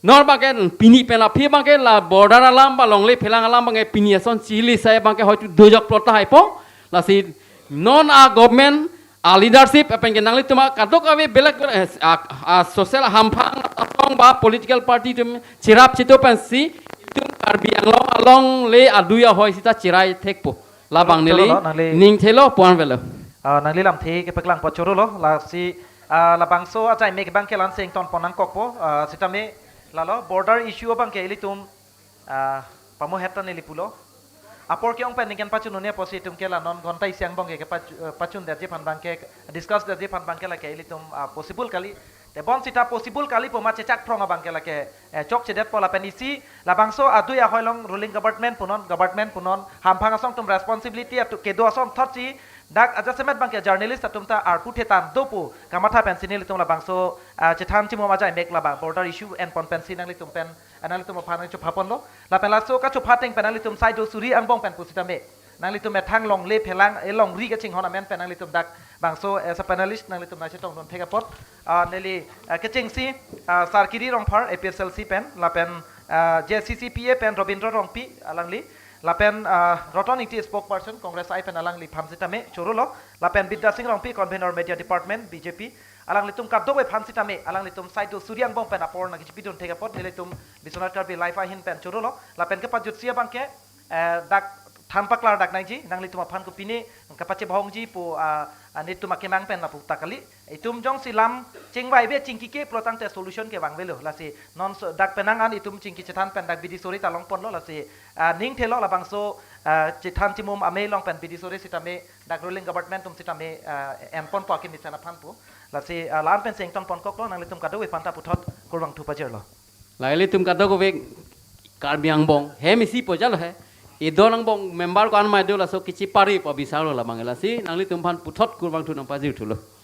Non abang ke pini pen aphi abang ke la border alam ba longle phelang alam abang ke pini ason chili sai abang ke hoitu dojok plot ta haipo. Lasi non a government a leadership lapen ke nanglitum a kadokave belek, eh, a, a social hamphang asong ba political party atum chirap chito pensi itum Karbi Anglong alongle adui ahoi sita chirai thekpo. Labang neli choro lo, nangli ning thelo puan velo. Ah, nangli lamthe kepaklang po choro lo, lasi, ah, labangso ajai mek abang ke la-an si ington pon nangkokpo, ah, sitame lalo border issue abang ke ilitum, ah, pamo het ta neli pulo. Apor ke-ong pen ningkan pachun un-e apotsi itum ke la non ghonta isi angbong ke, ke pachu-, eh, pachun detji aphan abang ke, discuss detji aphan abang ke lake ilitum, ah, possible kali. Te bonsita possible kali pu ma chechak phrong abang ke lake, eh, chokchedetpo lapen isi labangso adui ahoi along ruling government punon, government punon, hamphang asong atum responsibility atum kedo ason thotsi dak adjustment abang ke journalist atum ta arpu thetan dopo kamatha pensi nelitum labangso, ah, chethan chimum ajai mek labang border issue en pon pensi nanglitum pen, ah, nanglitum aphan nangchopha ponlo. Lapen laso kachopha ateng pen nanglitum saido suri angbong pen pusitame nanglitum methang longle phelang, eh, longri kachinghon amen pen nanglitum dak bangso, eh, as a panelist nanglitum nangchetongdun thek apot, ah, neli, ah, kechengsi, ah, Sarkiri Rongphar A P H L C pen, lapen, ah, J C C P A pen Robindro Rongpi alangli, lapen, ah, Roton Ingti spokesperson Congress I pen alangliphan sitame choro lo, lapen Bidya Sing Rongpi convener media department B J P, alanglitum kadokave aphan sitame, alanglitum saido suri angbong pen apor nangkechipidun thek apot, nelitum Biswanath Karbi Live ahin pen choro lo, lapen kepajutsi abang ke, eh, dak than paklar dak nangji, nanglitum aphan kopine kapachebahongji pu, ah, ah, nelitum akemang pen lapu ta kali. Itum jongsi lam chingvai ve chingki ke pulo tangte solution kevang avelo. Lasi non so, dak penang an itum chingki chethan pen dak bidi sori ta long ponlo lasi, ah, ning thelo labangso, ah, chethan chimum amei along pen bidi sori sitame dak ruling government atum sitame, ah, en ponpo akimi chan aphan pu. Lasi, ah, la-an pensi ington ponkoklo, nanglitum kadokave aphanta puthot kurvangthu pajirlo. La ilitum kadokave Karbi angbong hem isi po jalo he. Idon angbong member ko-an ma do laso kachepari pu abisar lo labang, lasi nanglitum aphan puthot kurvangthu nangpajirthulo.